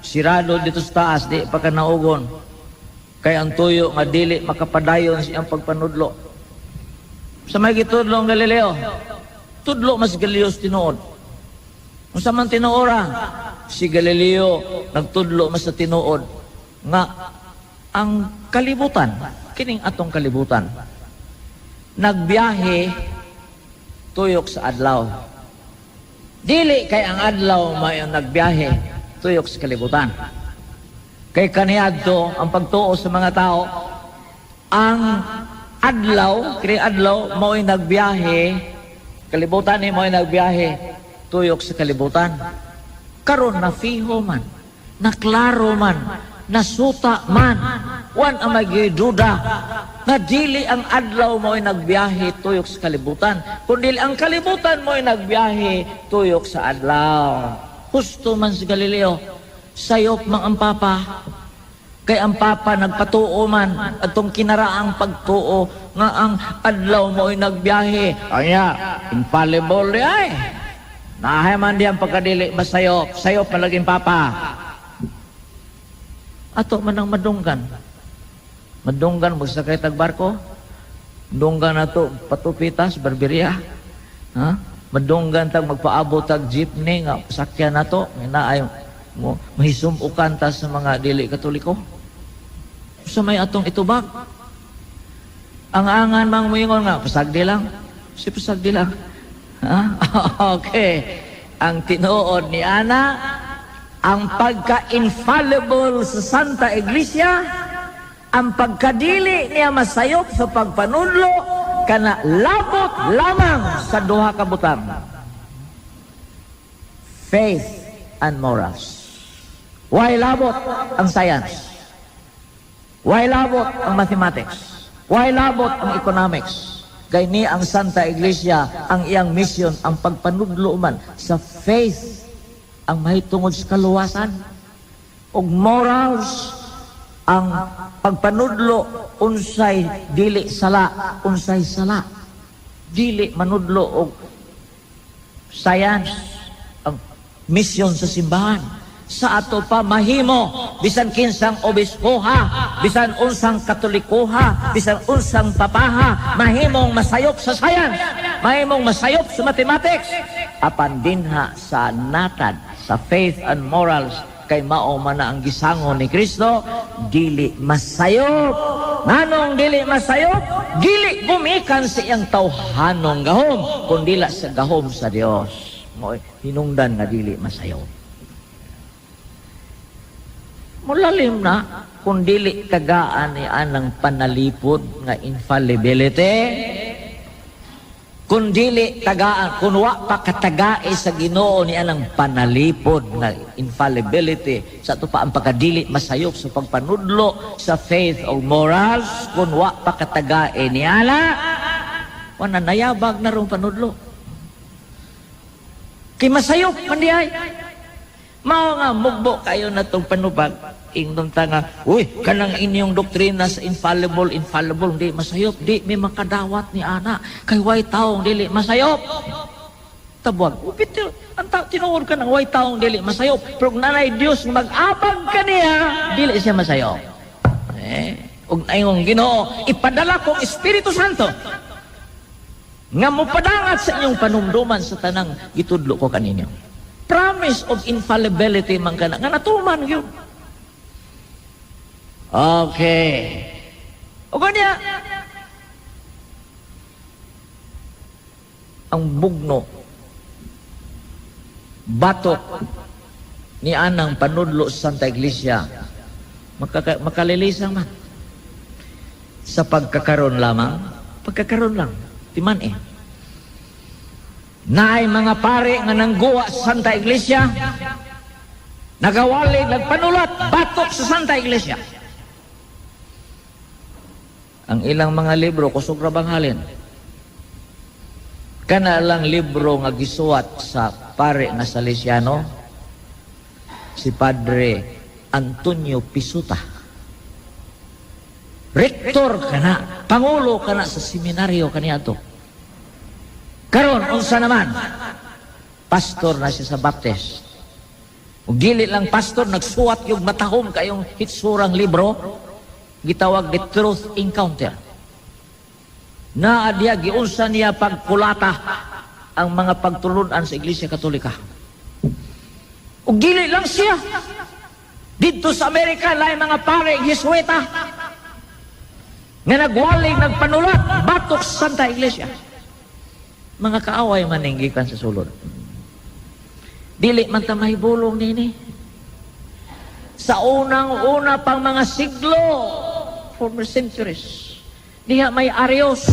sirado dito sa taas, di pa ka naugon, kay ang tuyo nga dili makapadayon sa iyang pagpanudlo. Sa may gitudlo ang Galileo, tudlo mas Galileo sa tinuod. Unsa man tinuora? Si Galileo nagtudlo mas sa tinuod nga ang kalibutan, kining atong kalibutan, nagbiyahe tuyok sa adlaw. Dili kay ang adlaw may ang nagbiyahe tuyok sa kalibutan. Kay kaniadto ang pagtuo sa mga tao, ang adlaw, kini adlaw mao'y nagbiyahe, kalibutan ni mao'y nagbiyahe tuyok sa kalibutan. Karon na fiho man, naklaro man, nasuta man, wan ang magiduda nga dili ang adlaw mo'y nagbiyahe tuyok sa kalibutan, kundi ang kalibutan mo'y nagbiyahe tuyok sa adlaw. Husto man si Galileo, sayop mang ang Papa, kay ang Papa nagpatuo man atong kinaraang pagtuo nga ang adlaw mo'y nagbiyahe. Anya, infallible di ay. Nahay man diyan pagkadili masayop, sayop palaging Papa. Ato man ang madunggan. Madunggan magsakay tag barko. Madunggan ato patupitas barberia. Ha? Madunggan tag magpaabot tag jeepney nga sakyan nato nga naay mo mahisumukan ta sa mga dili Katoliko. Sa may atong itubag. Ang angan mang moingon nga pasagdi lang. Si pasagdi lang. Ha? Okay. Ang tinuod ni Ana, ang pagka-infallible sa Santa Iglesia, ang pagkadili niya masayop sa pagpanudlo, kana labot lamang sa duha ka butang: faith and morals. Why labot ang science? Why labot ang mathematics? Why labot ang economics? Kay ni ang Santa Iglesia, ang iyang mission, ang pagpanudlo man sa faith, ang mahitungod sa kaluwasan ug morals. Ang pagpanudlo unsay dili sala, unsay sala. Dili manudlo og science ang misyon sa simbahan. Sa ato pa mahimo, bisan kinsang obispoha, bisan unsang katolikoha, bisan unsang papaha, mahimong masayop sa science, mahimong masayop sa mathematics, apan dinha sa natad, sa faith and morals, kay mao man na ang gisango ni Kristo, dili masayop. Nganong dili masayop? Dili gumikan sa iyang tawhanong gahom, kundila sa gahom sa Dios. Mo hinungdan nga dili masayop. Mulalim na kung dili tagaan ni anang panalipod nga infallibility. Kung dili tagaan, kung wa pa katagae sa Ginoo ni anang panalipod nga infallibility, sa ato pa ang pagkadili masayop sa pagpanudlo sa faith o morals, kung wa pa katagae ni ana, wala nayabag na rong panudlo. Kay masayop man di ay. Mao nga mugbo kayo na tong panubag. Ingnon ta nga, uy, kanang inyong doktrina sa infallible, infallible, di masayop, di may makadawat ni ana. Kay way taong dili masayop. Tabwag, upit, ang tinuod ka ng way taong dili masayop. Pero kung nanay Diyos mag-abag ka niya, dili siya masayop. Ug ayong Ginoo, ipadala kong Espiritu Santo nga mopadangat sa inyong panumduman sa tanang gitudlo ko kaninyo. Promise of infallibility man kana nga natuman yun. Okay. O kanya, ang bugno, batok ni anang panudlo sa Santa Iglesia, makalilisang man. Sa pagkakaroon lamang, pagkakaroon lang, timan eh. Naay mga pare nga nangguwa sa Santa Iglesia, nagawali, nagpanulat, batok sa Santa Iglesia. Ang ilang mga libro, kusog ra bang halin? Kana lang libro nga gisuwat sa pare nga Salesiano, si Padre Antonio Pisuta. Rektor kana, pangulo kana sa seminaryo kaniadto. Karon unsa naman? Pastor na siya sa Baptist. Ug dili lang pastor, nagsuwat yung matahom kayong hitsurang libro, gitawag the Truth Encounter. Naa diya giunsa niya pagkulata ang mga pagtulun-an sa Iglesia Katolika. Ug dili lang siya. Didto sa Amerika lain mga pare Jesuita nga nagwaling nagpanulat batok sa Santa Iglesia. Mga kaaway man ning gikan sa sulod. Dili man ta mahibulong nini. Sa unang-una pang mga siglo, former centuries, diha may Arius,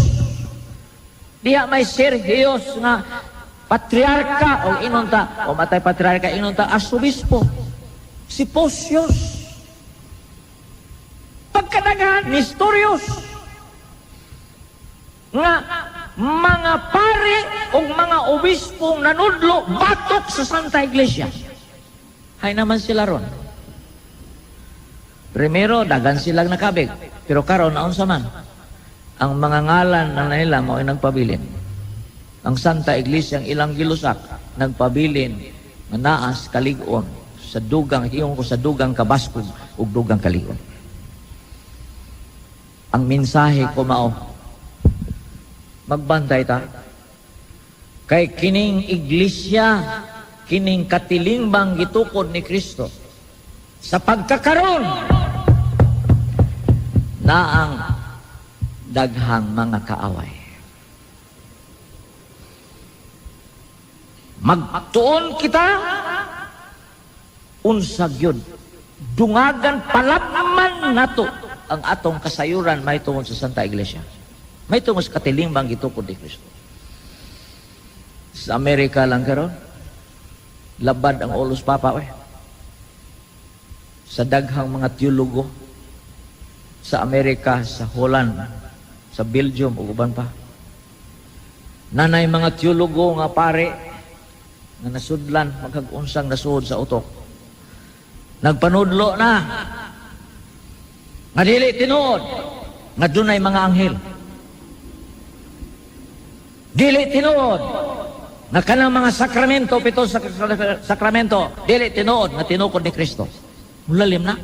diha may Sergius nga patriarka o inunta, o matay patriarka inunta arsobispo, si Pocius. Pagkadaghan Nestorius nga mga pare o mga obispong nanudlo batok sa Santa Iglesia. Hay naman sila ron. Primero, dagan silang nakabig. Pero karon naunsa man, ang mga ngalan na nila mao nagpabilin. Ang Santa Iglesia ang ilang gilusak, nagpabilin nga naas kalig-on sa dugang hiyong ko sa dugang kabaskog ug dugang kalig-on. Ang mensahe ko mao, magbantay ta. Kay kining iglesia, kining katilingbang gitukod ni Kristo sa pagkakaron na ang daghang mga kaaway. Magtuon kita unsa gyud dungagan palapman nato ang atong kasayuran mahitungod sa Santa Iglesia. Mahitungod sa katilingbang gitukod ni Kristo. Sa Amerika lang karon, labad ang ulos papa we. Sa daghang mga teologo sa Amerika, sa Holland, sa Belgium ug uban pa. Nanay mga teologo nga pare nga nasudlan magkag-unsang nasuod sa utok. Nagpanudlo na. Nga dili tinuod nga dunay mga anghel. Dili tinuod nga kanang mga sakramento, pito sa sakramento, dili tinuod nga tinukod ni Kristo. Mulalim na.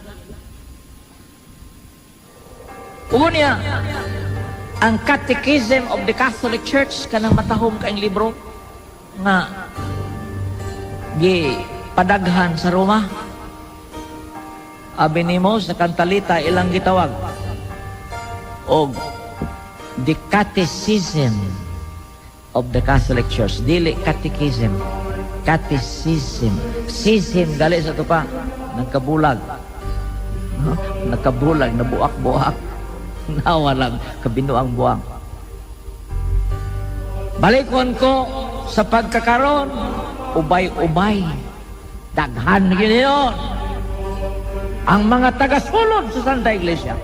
Ug niya, ang Catechism of the Catholic Church, kanang matahom kaayong libro nga gi padaghan sa Roma. Abi nimo sa kantalita ilang gitawag og the Catechism of the Catholic Church, dili catechism, catechism. Sism gali sa tupa nagkabulag, no? Nagkabulag, nabuak-buak, nawalang kabinuang buang. Balikon ko sa pagkakaron, ubay-ubay daghan gyud yun ang mga tagasulod sa Santa Iglesia.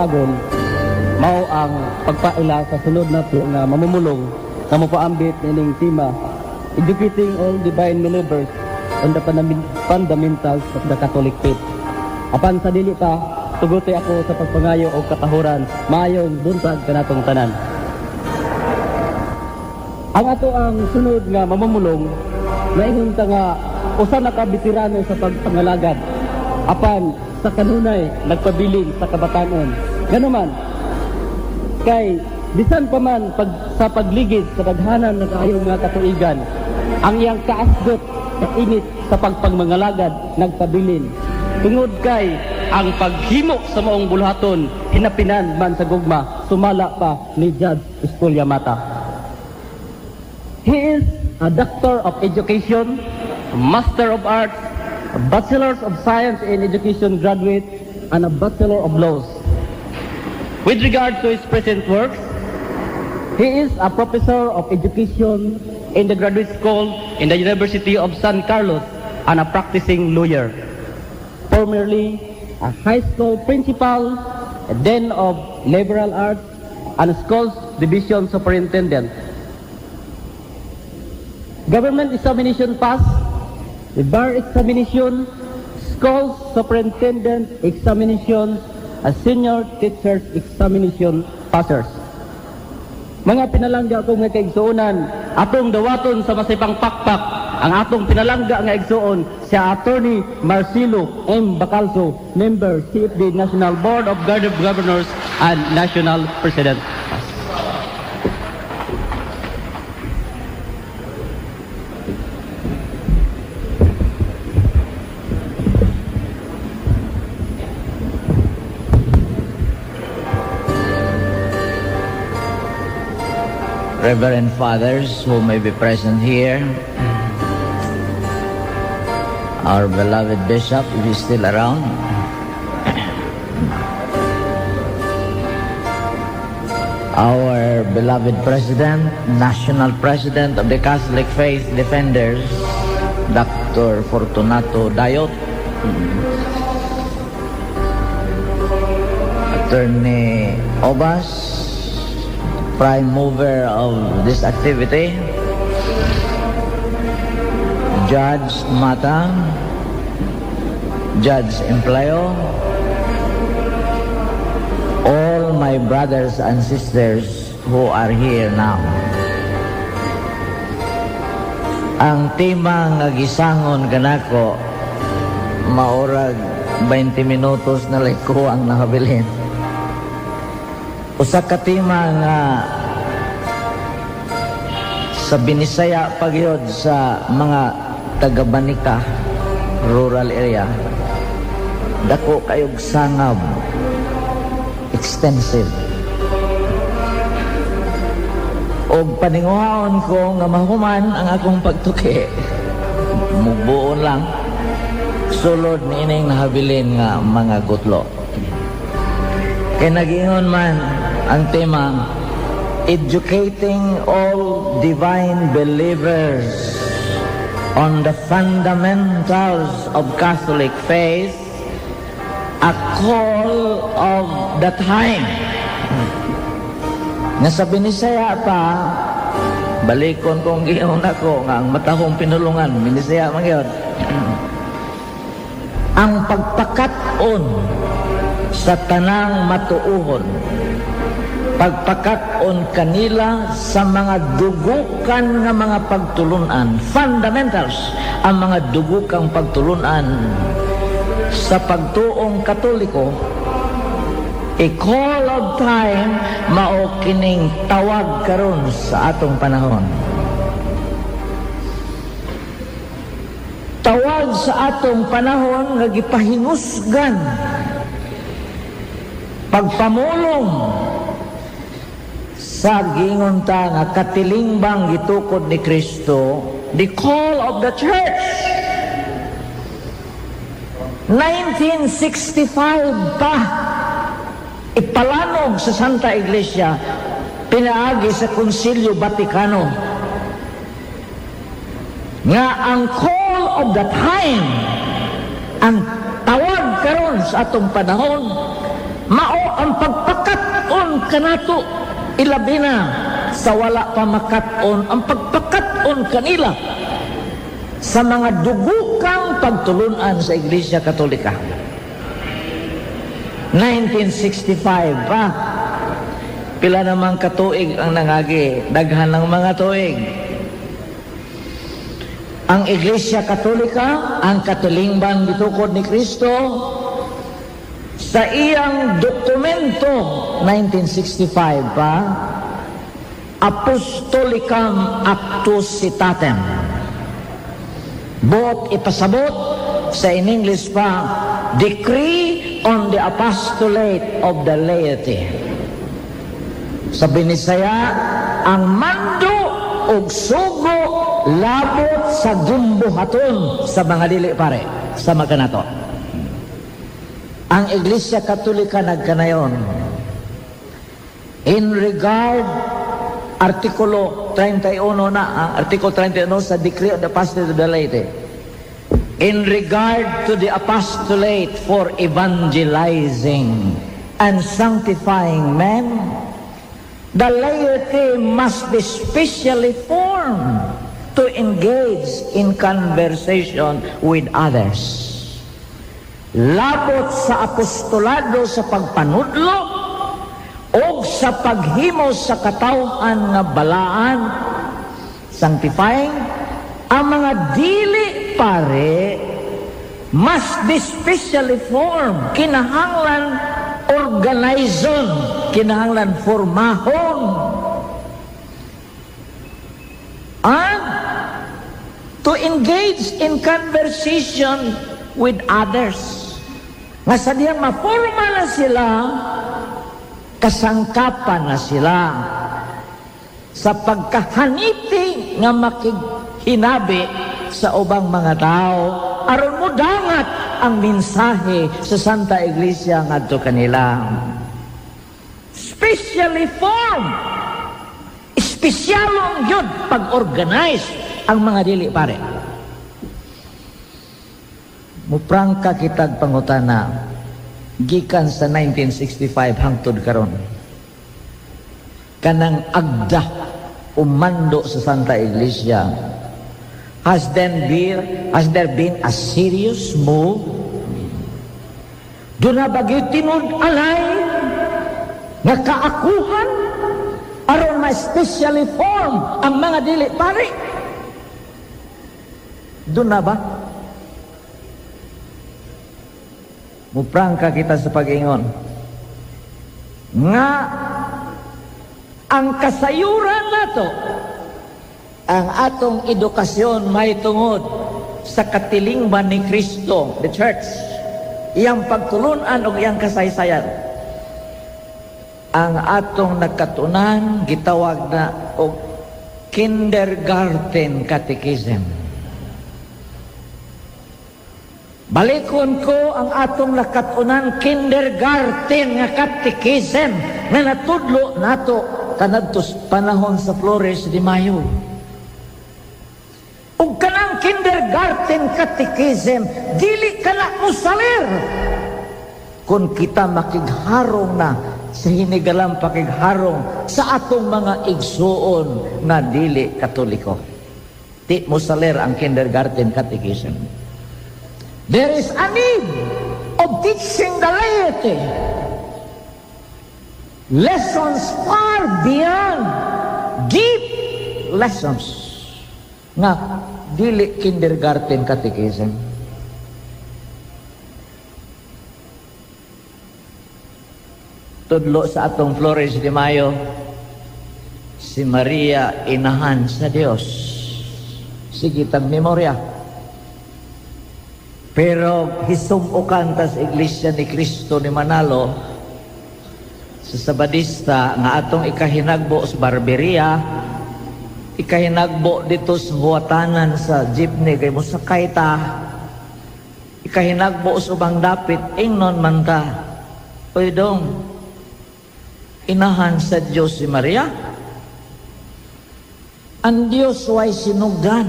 Agon mao ang pagpaila sa sunod nato nga mamumulong nga mopaambit nining tema, Educating All Divine Believers on the Fundamentals of the Catholic Faith. Apan sa dili pa, tuguti ako sa pagpangayo og katahuran. Maayong buntag kanatong tanan. Ang ato ang sunod nga mamumulong, naingon ta nga usa na ka veterano sa pagpangalagad apan sa kanunay nagpabilin sa kabatanon. Ganuman kay bisan pa man sa pagligid sa daghanan ng kaayong mga katuigan, ang iyang kaasgot sa init sa pagpagmangalagad nagpabilin tungod kay ang paghimo sa maong buluhaton hinapinan man sa gugma, sumala pa ni Judge Esculia Mata. He is a Doctor of Education, Master of Arts, a Bachelor of Science in Education graduate, and a Bachelor of Laws. With regard to his present works, he is a professor of education in the graduate school in the University of San Carlos and a practicing lawyer. Formerly a high school principal, a dean of liberal arts, and schools division superintendent. Government examination pass, the bar examination, school superintendent examination, a senior teachers examination passers. Mga pinalangga ko nga kaigsuonan, atong dawaton sa masipang pakpak ang atong pinalangga nga igsuon, si Attorney Marcelo M. Bacalso, member CFD National Board of Guard of Governors and National President. Reverend Fathers who may be present here, our beloved Bishop, if he's still around, our beloved President, National President of the Catholic Faith Defenders, Dr. Fortunato Dayot, Attorney Obas, prime mover of this activity, Judge Mata, Judge Empleo, all my brothers and sisters who are here now. Ang tema nga gisangon kanako, maurag 20 minutos na lang ko ang nakabilin. Usa ka tema nga Sa Binisaya pa gyud, sa mga taga-Banica rural area, dako kayog sangab, extensive. Og paninguhaon ko nga mahuman ang akong pagtuki, mubuon lang sulod niining nahabilin nga mga gutlo. Kay nagingon man ang tema, "Educating all divine believers on the fundamentals of Catholic faith, a call of the time." Nga sa Binisaya pa, balikon kong giingon ako nga ang matahong pinulungan, Binisaya man gyud. Ang pagpakat-on sa tanang matuuhon, pagpakat-on kanila sa mga dugukan nga mga pagtulunan, fundamentals, ang mga dugukang pagtulunan sa pagtuong Katoliko, a call of time, mao kining tawag karon sa atong panahon. Tawag sa atong panahon nga gipahinusgan pagpamulong sa gingon ta nga katilingbang gitukod ni Kristo, the call of the church. 1965 pa ipalanog sa Santa Iglesia pinaagi sa Konsilyo Vaticano nga ang call of the time, ang tawag karon sa atong panahon, mao ang pagpakat-on kanato, ilabi na sa wala pa makat-on, ang pagpakat-on kanila sa mga dugukang pagtulunan sa Iglesia Katolika. 1965 pa. Pila namang katuig ang nangagi? Daghan ng mga tuig. Ang Iglesia Katolika, ang katilingban gitukod ni Kristo, sa iyang dokumento 1965 pa, Apostolicam Actuositatem, buot ipasabot sa in English pa, Decree on the Apostolate of the Laity. Sa Binisaya, ang mando og sugo labot sa gimbuhaton sa mga dili pare sa makanato. Ang Iglesia Katolika nagkanayon in regard Artikulo 31 na, ang Artikulo 31 sa Decree on the Apostolate of the Laity, in regard to the apostolate for evangelizing and sanctifying men, the laity must be specially formed to engage in conversation with others. Labot sa apostolado sa pagpanudlo o sa paghimo sa katawhan nga balaan, sanctifying, ang mga dili pare must be specially formed. Kinahanglan organizon, kinahanglan formahon. And to engage in conversation with others. Nga sa diyang maforma na sila, kasangkapan na sila sa pagkahaniti nga makighinabi sa ubang mga tao aron mo dangat ang mensahe sa Santa Iglesia ngadto kanila. Specially formed. Espesyalong yun pag-organize ang mga dili pare. Muprangka kitag pangutana, gikan sa 1965 hangtod karon, kanang agda o mando sa Santa Iglesia, has there been a serious move? Duna ba tinud-anay nga kaakuhan aron ma-specially form ang mga dili pare? Duna ba? Muprangka kita sa pag-ingon nga ang kasayuran nato Ang atong edukasyon may tungod sa katilingban ni Kristo, the church, iyang pagtulunan o iyang kasaysayan. Ang atong nakatunan gitawag na og kindergarten catechism. Balikon ko ang atong nakatunan, kindergarten nga catechism nga natudlo nato kanadto panahon sa Flores de Mayo. Ug kanang kindergarten catechism dili kana mosalir kung kita makigharong na sa hinigalang pakigharong sa atong mga igsuon nga dili Katoliko. Di mosalir ang kindergarten catechism. There is a need of teaching the laity lessons far beyond, deep lessons nga dili kindergarten catechism. Tudlo sa atong Flores de Mayo, si Maria inahan sa Dios. Sige tang memorya. Pero hisumukan tas Iglesia ni Cristo ni Manalo sa Sabadista nga atong ikahinagbo sa Barberia, ikahinagbo dito sa huwatanan sa jeepney kay mosakay ta, ikahinagbo sa ubang dapit, ingnon man ta, "Uy dong, inahan sa Diyos si Maria? Ang Diyos way sinugdan,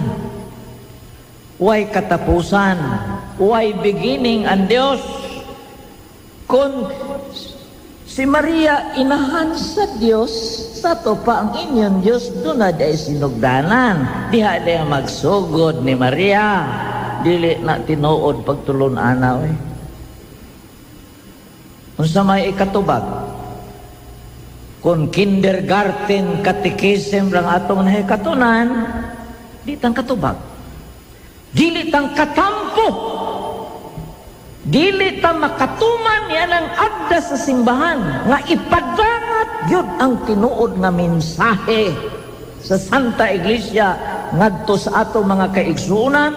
way katapusan, way beginning ang Diyos. Kung si Maria inahan sa Diyos, sa to pa ang inyong Diyos, doon na day sinugdanan. Diha day magsugod ni Maria. Dili na tinuod pagtulon ana." Eh. Unsa may ikatubag? Kung kindergarten catechism lang atong nahikatunan, di tang katubag. Dili tang katampo. Dili ta makatuman yan ang agda sa simbahan nga ipadangat gyud ang tinuod nga mensahe sa Santa Iglesia ngadto sa atong mga kaigsuonan.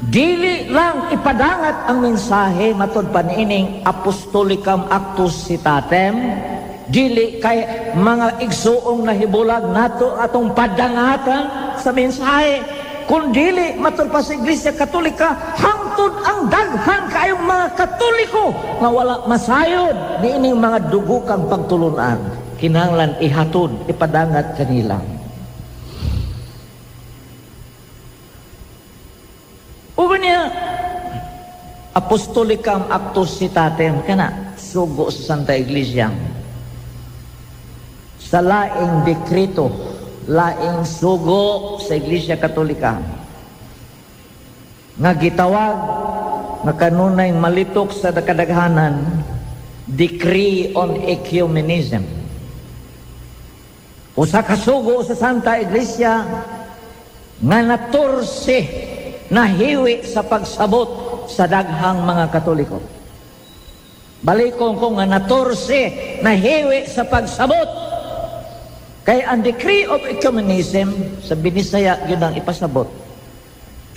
Dili lang ipadangat ang mensahe matod pa niining Apostolicam Actus Citatem, dili kay mga igsuong nahibulag nato atong padangatan sa mensahe, kundili matod pa sa Iglesia Katolika hangtod ang daghan kaayong mga Katoliko nga wala masayod niining mga dugukang pagtulunan, kinahanglan ihatod, ipadangat kanila. Uban niya Apostolicam Actus Citatem kana sugo sa Santa Iglesia sa laing dekreto, laing sugo sa Iglesia Katolika nga gitawag nga kanunay malitok sa kadaghanan, Decree on Ecumenism. Usa ka sugo sa Santa Iglesia nga natursi, nahiwi sa pagsabot sa daghang mga Katoliko. Balikon ko nga natursi, nahiwi sa pagsabot. Kay ang Decree of Ecumenism sa Binisaya yun ang ipasabot.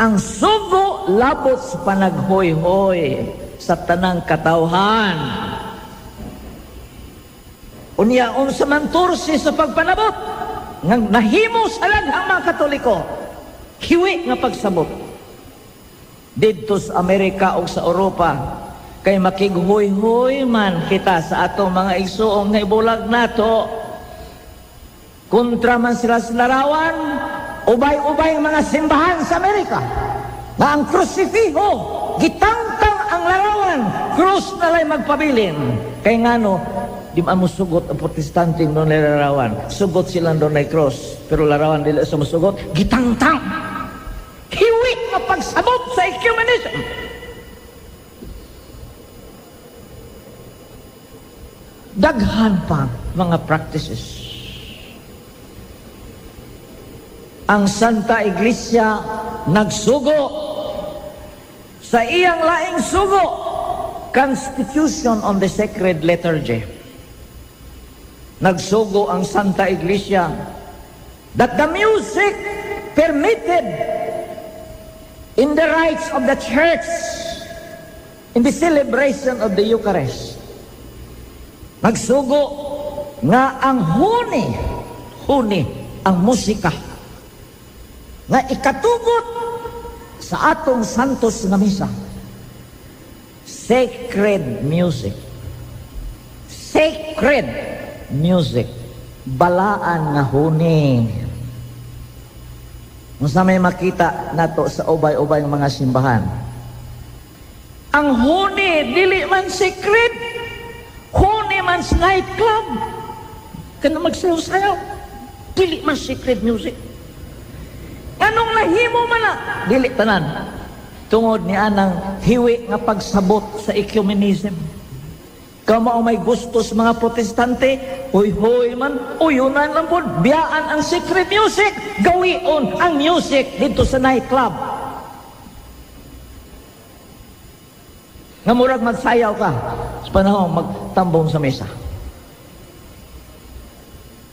Ang sugo labot sa panaghoy-hoy sa tanang katawhan. Unya unsa man tursi sa pagpanabot nga nahimo sa daghang mga Katoliko, hiwi nga pagsabot. Didto sa Amerika o sa Europa, kay makighoy-hoy man kita sa atong mga igsuong nga ibulag nato. Kontra man sila sa larawan, ubay-ubay ang mga simbahan sa Amerika na ang krusifiho, gitangtang ang larawan, krus na lay magpabilin. Kay ngano, di man mo sugot ang Protestante doon na larawan. Sugot silang doon na cross, pero larawan dili sa musugot, gitangtang. Hiwi nga pagsabot sa ecumenism. Daghan pa mga practices. Ang Santa Iglesia nagsugo sa iyang laing sugo, Constitution on the Sacred Liturgy. Nagsugo ang Santa Iglesia that the music Permitted in the rites of the church, in the celebration of the Eucharist. Magsugo nga ang huni, huni, ang musika, nga ikatugot sa atong santos nga misa. Sacred music. Sacred music. Balaan nga huni. Unsa may makita nato sa ubay-ubay ng mga simbahan? Ang huni, dili man sacred. Huni man sa nightclub. Kana magsayaw-sayaw. Dili man sacred music. Anong nahimo man na? Dili tanan. Tungod ni anang hiwi nga pagsabot sa ecumenism. Kamo may gusto sa mga Protestante, huy-huy man, uyunan lang po, biyaan ang sacred music, gawion ang music dito sa nightclub. Nga murag magsayaw ka sa panahon magtambong sa mesa.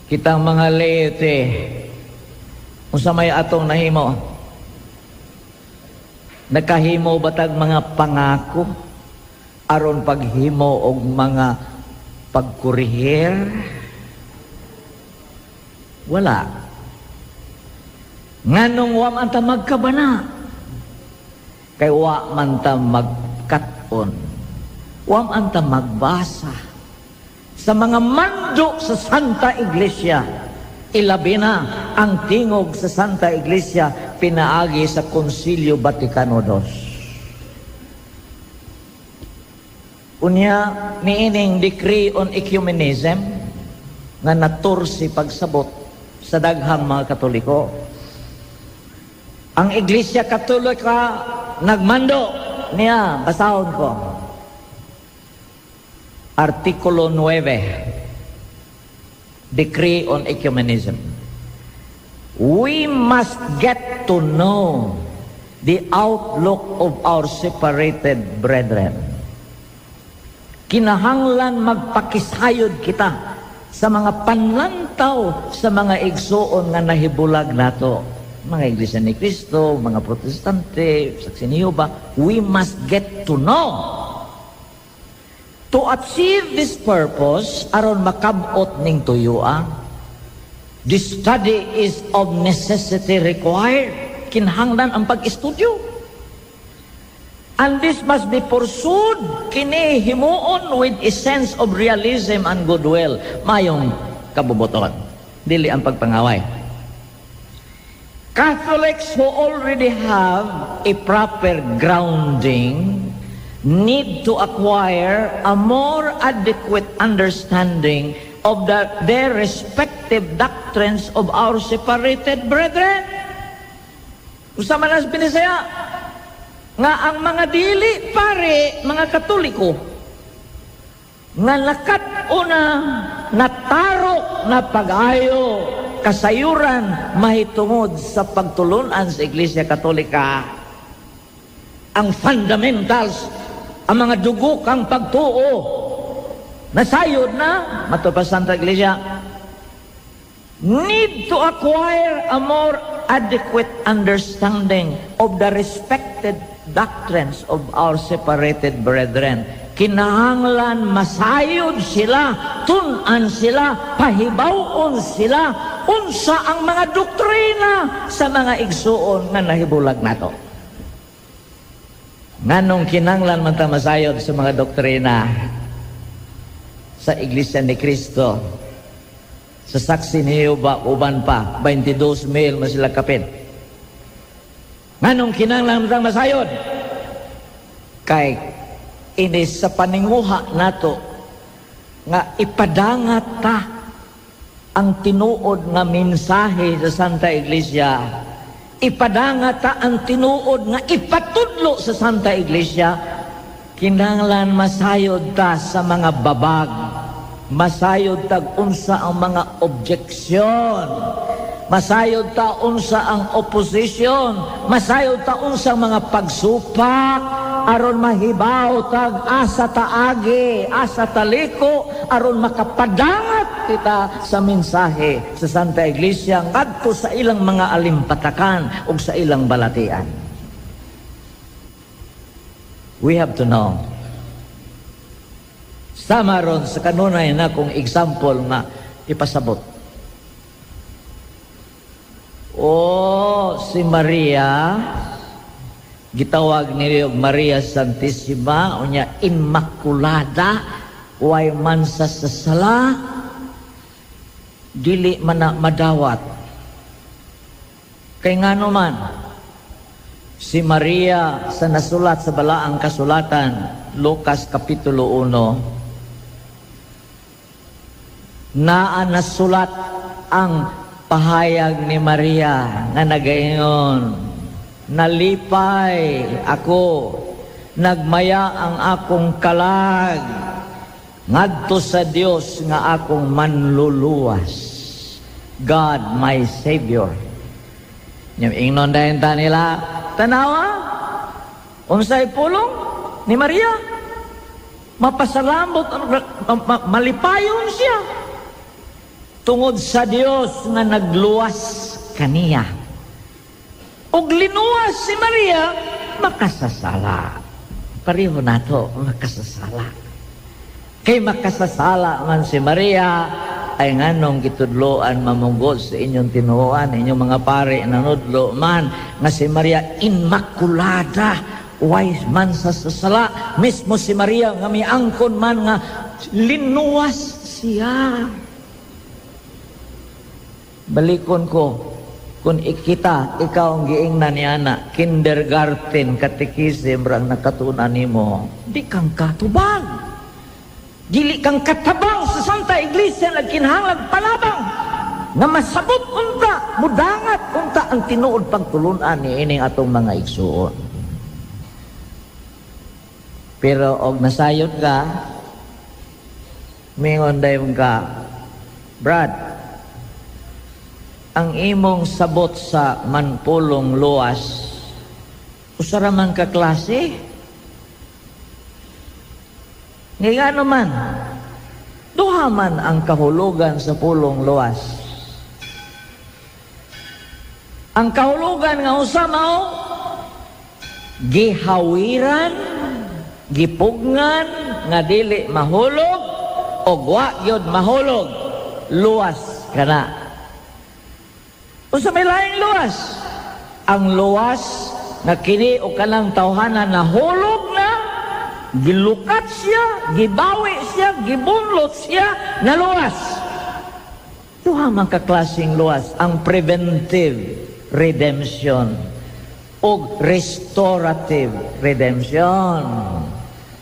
Kitang mga laity, unsa may atong nahimo? Nakahimo batag mga pangako aron paghimo og mga pagkurihir? Wala. Nganong wa man ta magkabana? Kay wa man ta magkat-on. Wa man ta magbasa sa mga mando sa Santa Iglesia. Ilabi na ang tingog sa Santa Iglesia pinaagi sa Konsilyo Vaticano II. Unya, niining decree on ecumenism nga natursi pagsabot sa daghang mga Katoliko. Ang Iglesia Katolika nagmando niya, basahon ko. Artikulo 9, Decree on Ecumenism. We must get to know the outlook of our separated brethren. Kinahanglan magpakisayod kita sa mga panlantaw sa mga igsuon nga nahibulag nato. Mga Iglesia ni Cristo, mga Protestante, Saksi ni Jehovah, we must get to know. To achieve this purpose, aron makabot ning tuyua, the study is of necessity required. Kinahanglan ang pag-estudyo. And this must be pursued, kini himuon with a sense of realism and goodwill. Mayong kabubuton. Dili ang pagpangaway. Catholics who already have a proper grounding need to acquire a more adequate understanding of their respective doctrines of our separated brethren. Usa man ang Binisaya, nga ang mga dili pare, mga Katoliko, nga nakat-una, natarok na pag-ayo, kasayuran, mahitungod sa pagtulunan sa Iglesia Katolika. Ang fundamentals, ang mga dugukang pagtuo, nasayod na, matod pa Santa Iglesia, need to acquire a more adequate understanding of the respected doctrines of our separated brethren. Kinahanglan masayod sila, tun-an sila, pahibawon sila, unsa ang mga doktrina sa mga igsuon nga nahibulag nato. Nganong kinahanglan man ta masayod sa mga doktrina sa Iglesia ni Cristo, sa Saksi ni Jehovah, uban pa, 22,000 man sila kapin. Nganong kinahanglan man ta masayod? Kay ini sa paninguha nato nga ipadangat ta ang tinuod nga mensahe sa Santa Iglesia. Ipadangat ta ang tinuod nga ipatudlo sa Santa Iglesia. Kinahanglan masayod ta sa mga babag. Masayod tag unsa ang mga objeksyon. Masayod ta unsa ang opposition. Masayod ta unsa ang mga pagsupak aron mahibaw tag asa taagi, asa taliko, aron makapadangat kita sa mensahe sa Santa Iglesia ngadto sa ilang mga alimpatakan ug sa ilang balatian. We have to know. Sama ron sa kanunay na kong example nga ipasabot. Oh, si Maria, gitawag niyo Maria Santissima, unya Immaculada, way man sa sala, dili man na madawat. Kay ngano man, si Maria sa nasulat sa Balaang Kasulatan, Lucas Kapitulo 1, naa nasulat ang pahayag ni Maria nga nagaingon, "Nalipay ako, nagmaya ang akong kalag ngadto sa Dios nga akong manluluwas, God my Savior." Yung ingnon dayon ta nila, "Tanawa, unsay pulong ni Maria, mapasalambot, malipayon siya tungod sa Dios nga nagluwas kaniya." Ug linuwas si Maria, makasasala. Pareho nato, makasasala. Kay makasasala man si Maria, ay nganong gitudloan mamugod sa inyong tinuoan, inyong mga pare nanudlo man nga si Maria Immaculada, way man sa sala? Mismo si Maria nga miangkon man nga linuwas siya. Balikon ko, kung ikita, ikaw ang giingnan ni ana, kindergarten, katekisim rang nakatunan nimo, di kang katubag. Dili kang katabang sa Santa Iglesia, nagkinahanglag palabang nga masabot unta, mudangat unta ang tinuod pagtulunan ni ining atong mga igsuon. Pero og nasayod ka, mingon dayon ka, "Brad, ang imong sabot sa manpulong luwas, usa ra man ka klase. Nga man, duha man ang kahulugan sa pulong luwas. Ang kahulugan nga usa mao gihawiran, gipugngan nga dili mahulog o wa gyud mahulog, luwas kana. Unsa may laing luwas? Ang luwas na kini o kanang tawhana nahulog na, gilukat siya, gibawi siya, gibunlot siya, naluwas." Duha man ka klaseng luwas, ang preventive redemption o restorative redemption.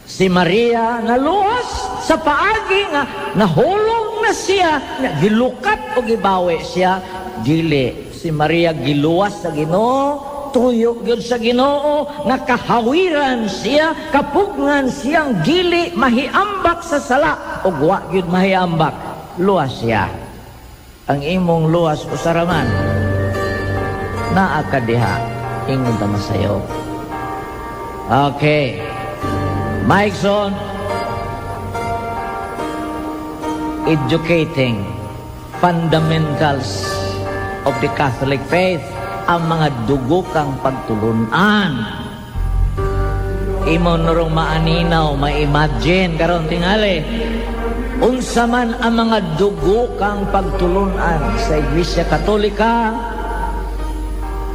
Si Maria naluwas sa paagi nga nahulog na siya, gilukat o gibawi siya. Dili si Maria giluwas sa Ginoo, tuyo gyud sa Ginoo nga kahawiran siya, kapugngan siyang dili mahiambak sa sala ug wa gyud mahiambak, luwas siya. Ang imong luwas usa ra man? Naa ka diha, ingon ta masayo. Okay. Mike Son, educating fundamentals of the Catholic faith, ang mga dugukang pagtulunan. Imo norong maaninaw, ma-imagine karon tingali unsa man ang mga dugukang pagtulunan sa Iglesia Katolika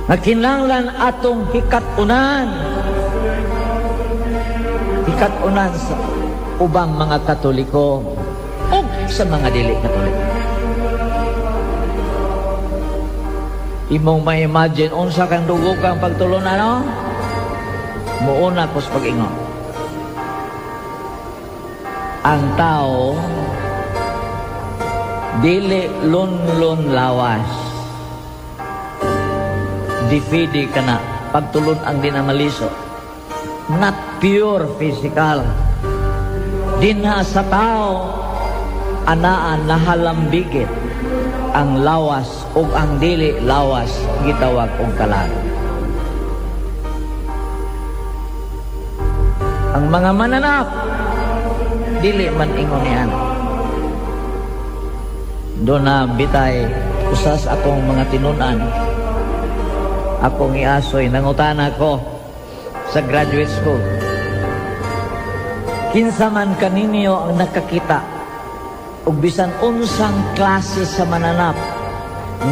nga kinahanglan atong hikat-unan, hikat-unan sa ubang mga Katoliko o sa mga dili Katoliko. Imong ma-imagine unsa kang dugukang pagtulunan, no? Muuna ko sa pag-ingon. Ang tao dili lunlun lawas. Dipidi ka na pagtulon ang dinamaliso. Not pure physical. Dinha sa tao anaa nahalambigit ang lawas ug ang dili lawas, gitawag og kalag. Ang mga mananap dili man ingon niyan. Duna bitay usas akong mga tinunan. Akong iasoy, nangutana ko sa graduate school. Kinsa man kaninyo ang nakakita og bisan unsang klase sa mananap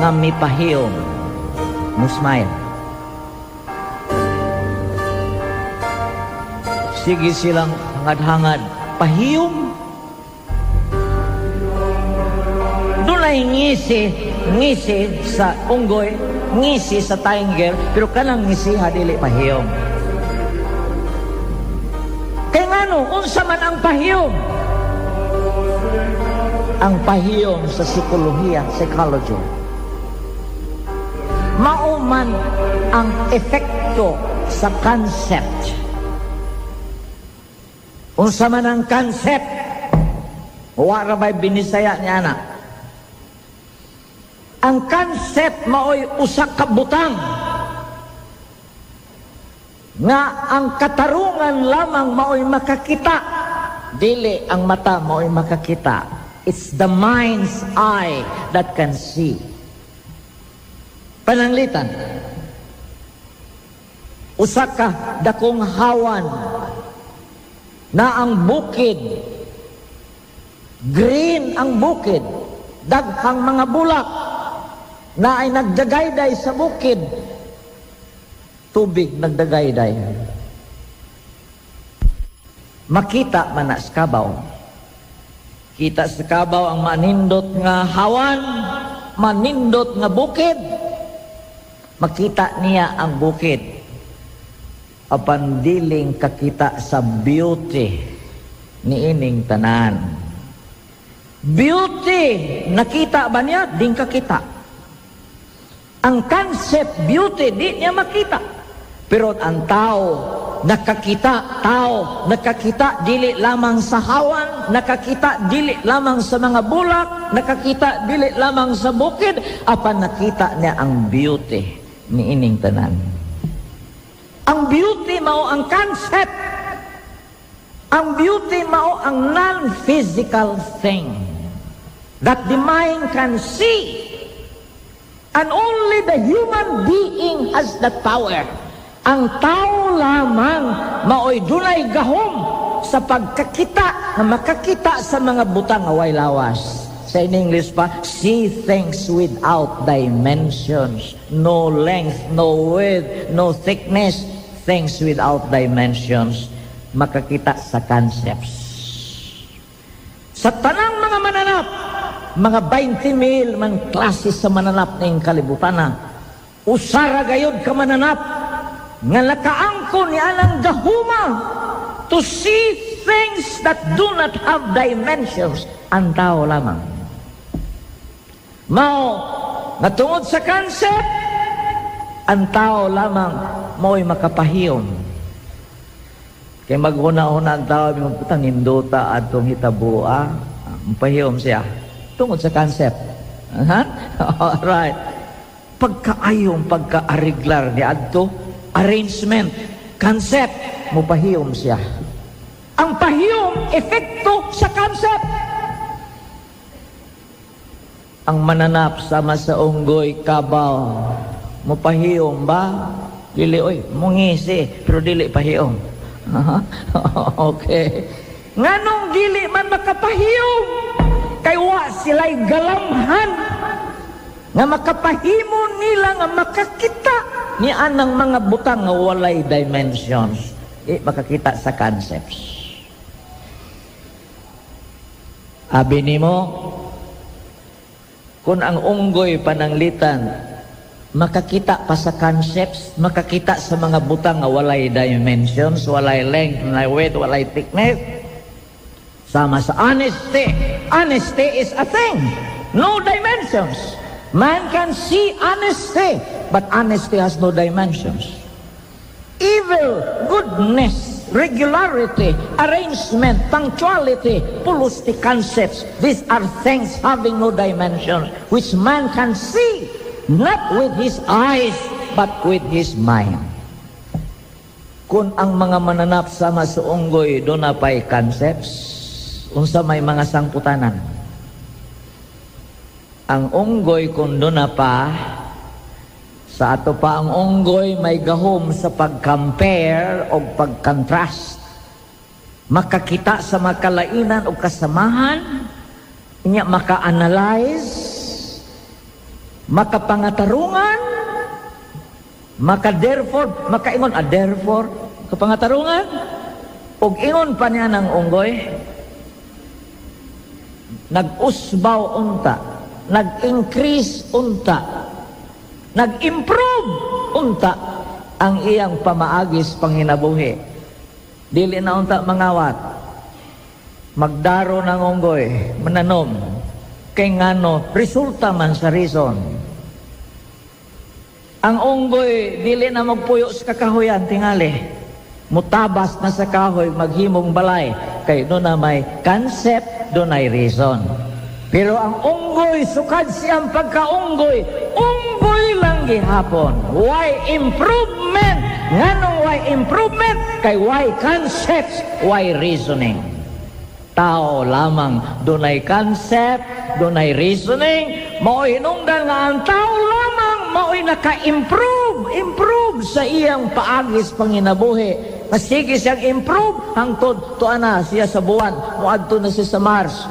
nga mipahiyom, mo smile? Sige silang hangad-hangad, pahiyom. Dunay ngisi, ngisi sa unggoy, ngisi sa tiger, pero kanang ngisi ha dili pahiyom. Kay ngano, unsa man ang pahiyom? Ang pahiyom sa psikolohiya, psychology, mao man ang epekto sa concept. Unsa man ang concept? Wa ra ba'y binisaya niya na. Ang concept maoy usa ka butang nga ang katarungan lamang maoy makakita, dili ang mata maoy makakita. It's the mind's eye that can see. Pananglitan, usa ka dakong hawan na ang bukid green, ang bukid daghang mga bulak na ay nagdagayday sa bukid, tubig nagdagayday. Makita man na sa kabaw. Kita sa kabaw ang manindot nga hawan, manindot nga bukid. Makita niya ang bukid, apan diling kakita sa beauty ni ining tanan. Beauty, nakita ba niya? Ding kakita. Ang concept beauty, di niya makita. Pero ang tao, nakakita, tao, nakakita dili lamang sa hawan, nakakita dili lamang sa mga bulak, nakakita dili lamang sa bukid, apan nakita niya ang beauty ni ining tanan. Ang beauty mao ang concept. Ang beauty mao ang non-physical thing that the mind can see. And only the human being has that power. Ang tao lamang maoy dunay gahom sa pagkakita, na makakita sa mga butang nga way lawas. Sa in English pa, see things without dimensions. No length, no width, no thickness. Things without dimensions. Makakita sa concepts. Sa tanang mga mananap, mga 20 mil man klase sa mananap ning kalibutan na, usara gayod ka mananap nga nakaangko ni anang gahuma to see things that do not have dimensions, ang tao lamang. Mao nga tungod sa concept, ang tao lamang mao'y makapahiyom. Kay maghuna-huna ang tao, putang nindota atong hitabua, pahiyom siya tungod sa concept. Ha? Alright. Pagkaayong pagkaariglar ni adto arrangement, concept, mupahiyom siya. Ang pahiyom, epekto sa concept. Ang mananap sama sa unggoy, kabaw, mupahiyom ba? Dili oy, mungisi, pero dili pahiyom. Okay. Nganong dili man makapahiyom? Kay wa sila'y galamhan nga makapahimo nila nga makakita ni anang mga butang nga walay dimensions. Eh, makakita sa concepts. Abi nimo, kung ang unggoy pananglitan makakita pa sa concepts, makakita sa mga butang nga walay dimensions, walay length, walay width, walay thickness, sama sa honesty. Honesty is a thing, no dimensions. Man can see honesty, but honesty has no dimensions. Evil, goodness, regularity, arrangement, punctuality, pulos the concepts. These are things having no dimensions, which man can see, not with his eyes, but with his mind. Kung ang mga mananap sama sa unggoy, duna pa'y concepts, unsa may mga sangputanan. Ang unggoy, kung duna pa, sa ato pa ang unggoy may gahom sa pag-compare o pag-contrast. Makakita sa makalainan o kasamahan, niya maka-analyze, makapangatarungan, maka-therefore, makaingon, ah, therefore, kapangatarungan, ug ingon pa niya ng unggoy, nag-usbaw unta, nag-increase unta, nag-improve unta ang iyang pamaagis panginabuhi. Dili na unta mangawat. Magdaro ng unggoy, mananom. Kay ngano, resulta man sa reason. Ang unggoy, dili na magpuyo sa kakahuyan, tingali. Mutabas na sa kahoy, maghimong balay. Kay duna may concept, dunay reason. Pero ang unggoy, sukad siyang pagkaunggoy, unggoy lang gihapon. Way improvement? Nganong way improvement? Kay way concepts, way reasoning. Tao lamang dunay concept, dunay reasoning, mao'y hinungdan nga ang tao lamang mao'y naka-improve, improve sa iyang paagis panginabuhi. Masige siyang improve hangtod tuwa na siya sa buwan, moadto na siya sa Mars.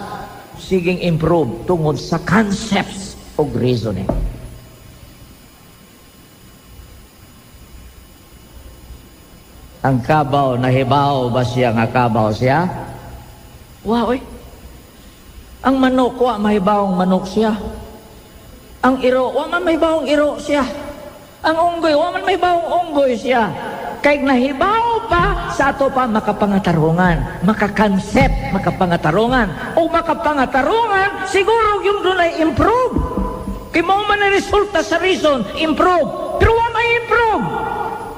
Siging improve tungod sa concepts og reasoning. Ang kabaw, nahibaw ba siya nga kabaw siya? Wa, oy. Ang manok, wa mahibawong manok siya. Ang iro, wa man mahibawong iro siya. Ang unggoy, wa man mahibawong unggoy siya. Kay nahibaw pa, sa ato pa makapangatarungan, makakoncept, makapangatarungan. O makapangatarungan, siguro yung dunay improve. Kay mao man ang resulta sa reason, improve. Pero wa may improve.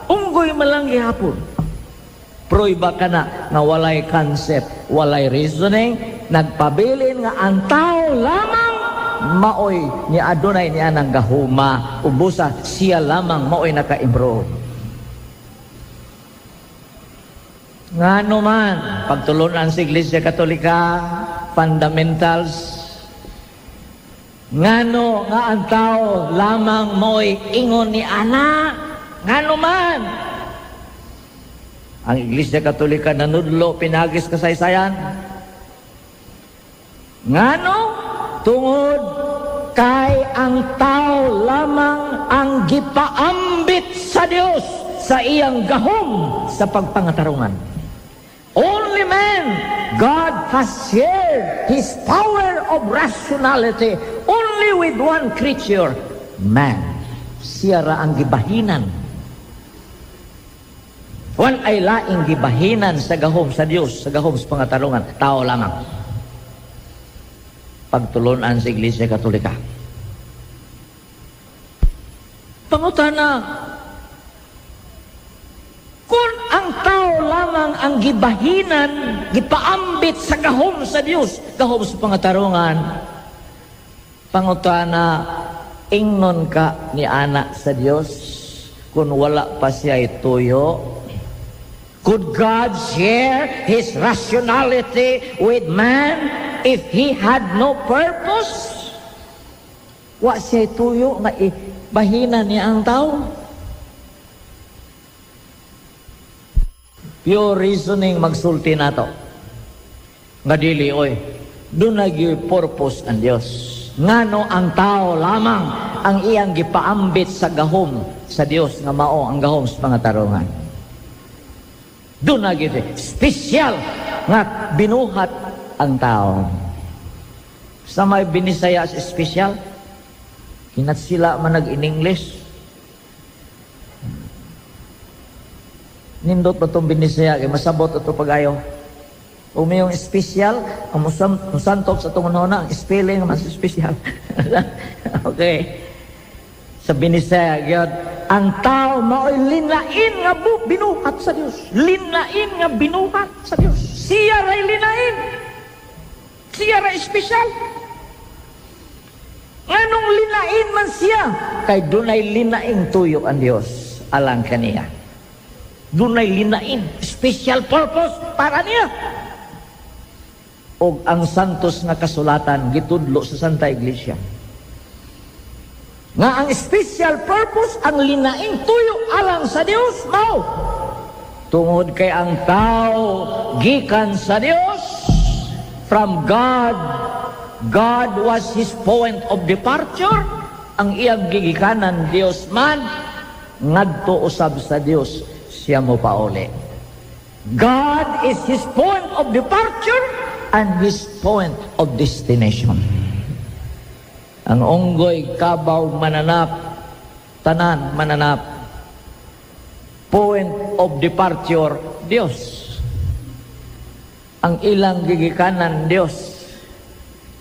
Unggoy man lang gihapon. Pruiba ka na nga walay concept, walay reasoning, nagpabilin nga ang tao lamang maoy ni adunay niya ng gahuma, ubusa siya lamang maoy naka-improve. Ngano man, pagtulunan sa Iglesia Katolika, fundamentals, ngano nga ang tao lamang maoy ingon ni ana, ngano man, ang Iglesia Katolika nanudlo pinagis kasaysayan. Ngano? Tungod kay ang tao lamang ang gipaambit sa Dios sa iyang gahom sa pagpangatarungan. Only man, God has shared His power of rationality only with one creature, man. Siya ra ang gibahinan. Walay laing gibahinan sa gahom sa Dios, sa gahom sa pangatarungan, tao lamang. Pagtulunan sa Iglesia Katolika. Pangutana, kung ang tao lamang ang gibahinan, gipaambit sa gahom sa Dios, gahom sa pangatarungan, pangutana, ingnon ka ni ana sa Dios kung wala pa siya ituyo? Could God share His rationality with man if He had no purpose? Wa siya tuyo nga ibahina niya ang tao. Pure reasoning magsulti nato. Nga dili, oy, duna gyud purpose ang Dios. Ngano ang tao lamang ang iyang gipaambit sa gahom sa Dios nga mao ang gahom sa pangatarungan. Duna gyud special nga binuhat ang tao. Sa may Binisaya sa special, kinat sila man nag in English. Nindot ba itong Binisaya? Kaya masabot ito pag-ayo. Kung may yung special, ang musantop sa itong una, ang spelling mas special. Okay. Sa Binisaya, gyud, ang tao mao'y linain nga binuhat sa Dios. Linain nga binuhat sa Dios. Siya ra'y linain. Siya ra'y espesyal. Nganong linain man siya? Kay dunay linaing tuyo ang Dios alang kaniya. Dunay linain, special purpose para niya. Og ang santos nga kasulatan gitudlo sa Santa Iglesia. Nga ang special purpose, ang linaing tuyo alang sa Dios mao tungod kay ang tao gikan sa Dios, from God. God was his point of departure. Ang iyang gigikanan Dios man, ngadto usab sa Dios siya mo pauli. God is his point of departure and his point of destination. Ang unggoy, kabaw, mananap, tanan mananap, point of departure Dios. Ang ilang gigikanan Dios,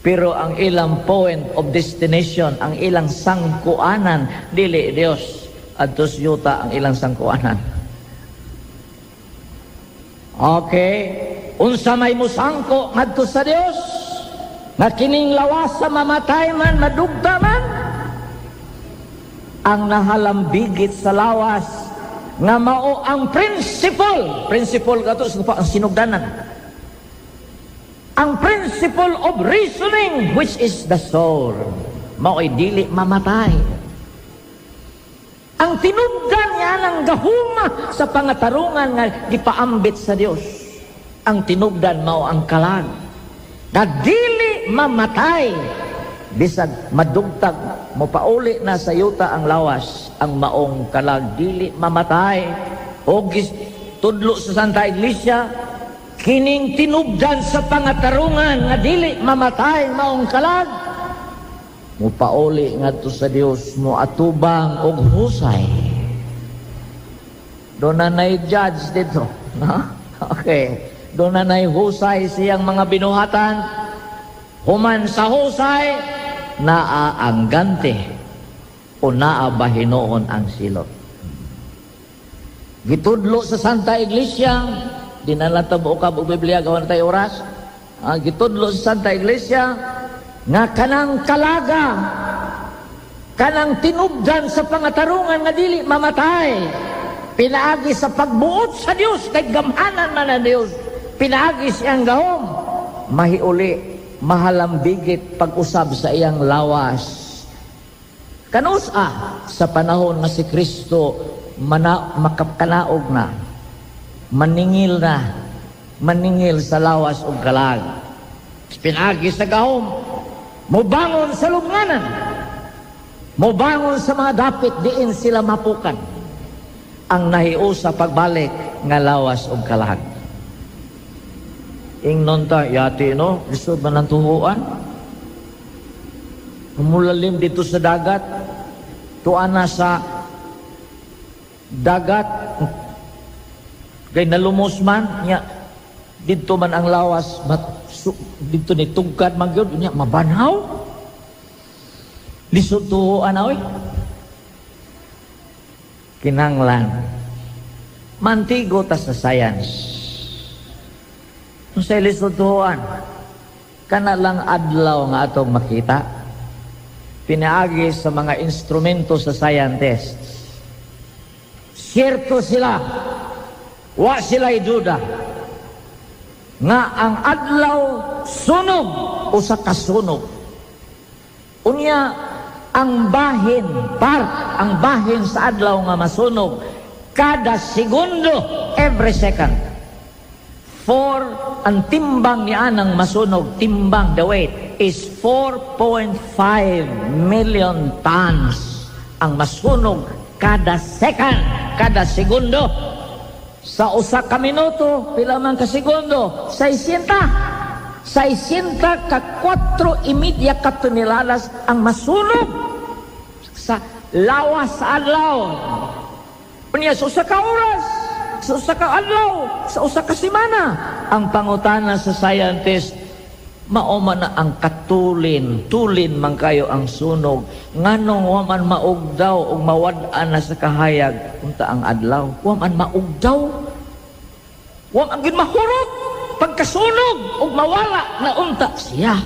pero ang ilang point of destination, ang ilang sangkuanan, dili Dios. Adto yuta ang ilang sangkuanan. Okay, unsa may musangko ngadto sa Dios nga kining lawas sa mamatay man, madugta man? Ang nahalambigit sa lawas nga mao ang principle, principle kato sa ang sinugdanan, ang principle of reasoning, which is the soul, mao'y dili mamatay. Ang tinubdan niya ng gahuma sa pangatarungan nga gipaambit sa Dios, ang tinubdan mao ang kalag na dili mamatay bisag madugtag, mopauli na sa yuta ang lawas. Ang maong kalag dili mamatay. O tudlo sa Santa Iglesia, kining tinubdan sa pangatarungan nga dili mamatay, maong kalag, mopauli ngadto sa Dios, mo atubang og husay. Doon na nay judge dito, no? Okay, doon na nay husay siyang mga binuhatan. Human sa husay, naa ang ganti o naa ba hinuon ang silot. Gitudlo sa Santa Iglesia, di na lang ta buokab og Biblia, gawa na tayo oras. Gitudlo sa Santa Iglesia nga kanang kalaga, kanang tinubdan sa pangatarungan nga dili mamatay, pinaagi sa pagbuot sa Dios, kay gamhanan man ang Dios, pinaagi siyang gahom, mahiuli, mahalambigit pag-usab sa iyang lawas. Kanusa sa panahon nga si Kristo mana, makakanaog na, maningil na, maningil sa lawas ug kalag. Pinaagi sa gahom, mobangon sa lubnganan, mobangon sa mga dapit diin sila mapukan. Ang nahiusa pagbalik nga lawas ug kalag. Ingnon ta, yati no, lisod man ang tuhuan. Mulalim dito sa dagat, tuan na sa dagat, kay nalumos man, nya, dito man ang lawas, mat, su, dito ni tugkad man gyud, nya, mabanhaw. Lisod tuhuan oy. Kinanglan, mantigo ta sa science. Kung sa lisod tuhuan, kana lang adlaw nga atong makita, pinaagi sa mga instrumento sa scientists. Siyerto sila, wa sila duda, nga ang adlaw sunog, usa ka sunog. Unya, ang bahin, part, ang bahin sa adlaw nga masunog, kada segundo, every second. Four, ang timbang niya ng masunog, timbang, the weight, is 4.5 million tons ang masunog kada second, kada segundo. Sa usa ka minuto, pila man ka segundo? 600. 600 ka 4.5 ka toneladas ang masunog sa lawas sa adlaw. Unya sa usa ka oras, sa usa ka adlaw, sa usa ka semana. Ang pangutana sa scientist, mao man na ang katulin, tulin man kayo ang sunog, nganong wa man maugdaw ug mawad-an na sa kahayag unta ang adlaw? Wa man maugdaw, wa man gyud mahurot pagkasunog ug mawala na unta siya.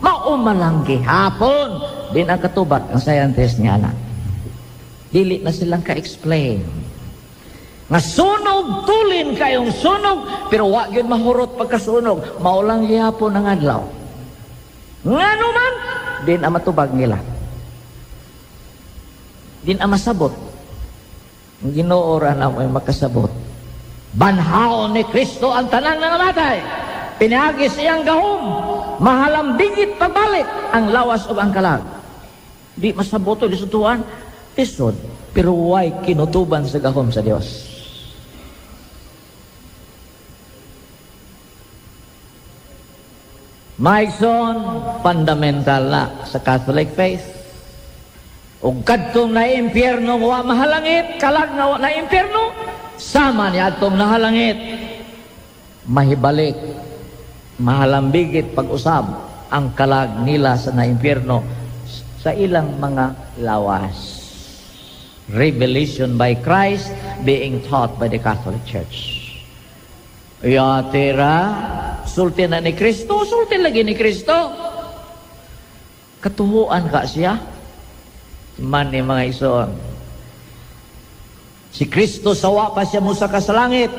Mao man lang gihapon din ang katubag ang scientist nga na dili na silang ka-explain nga sunog, tulin kayong sunog, pero wa gyud mahurot pagkasunog, mao lang gihapon ang adlaw. Ngano man din ang matubag nila. Di na masabot. Ang Ginoo ra na mo'y makasabot. Banhaon ni Kristo ang tanang nangamatay. Pinaagi sa iyang gahom, mahalambigit pagbalik ang lawas ug ang kalag. Di masabot o lisutuan, lisod, pero way kinutuban sa gahom sa Dios. Maigsoon, fundamental na sa Catholic faith. Ug kadtong na impyerno wa mahalangit, kalag nga wa na impyerno, sama ni adtong nahalangit, mahibalik, mahalambigit pag-usab ang kalag nila sa naimpyerno sa ilang mga lawas. Revelation by Christ being taught by the Catholic Church. Yatira, sulti na ni Kristo, sulti lagi ni Kristo. Katuhuan ka siya. Man ni mga isoon. Si Kristo sawa pa siya musaka sa langit.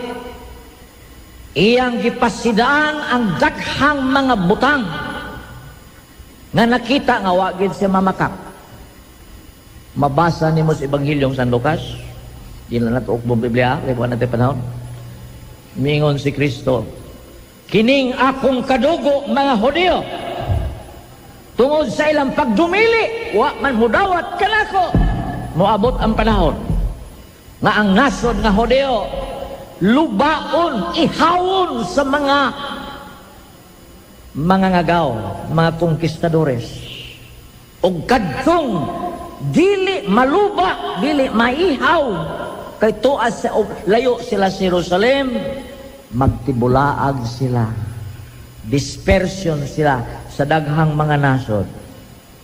Iyang gipasidaan ang daghang mga butang nga nakita nga wa gid siya mamakak. Mabasa nimo sa Ebanghilyong San Lucas. Di na nato og Biblia, kay wa natin panahon. Mingon si Kristo, kining akong kadugo mga Hudiyo, tungod sa ilang pagdumili, wa man mudawat kanako. Moabot ang panahon nga ang nasod nga Hudiyo lubaon, ihawon sa mga ngagaw, mga konkistadores. Og kadtong dili maluba, dili maihaw, kay tuas sa layo sila sa Jerusalem, magtibulaag sila. Dispersion sila sa daghang mga nasod.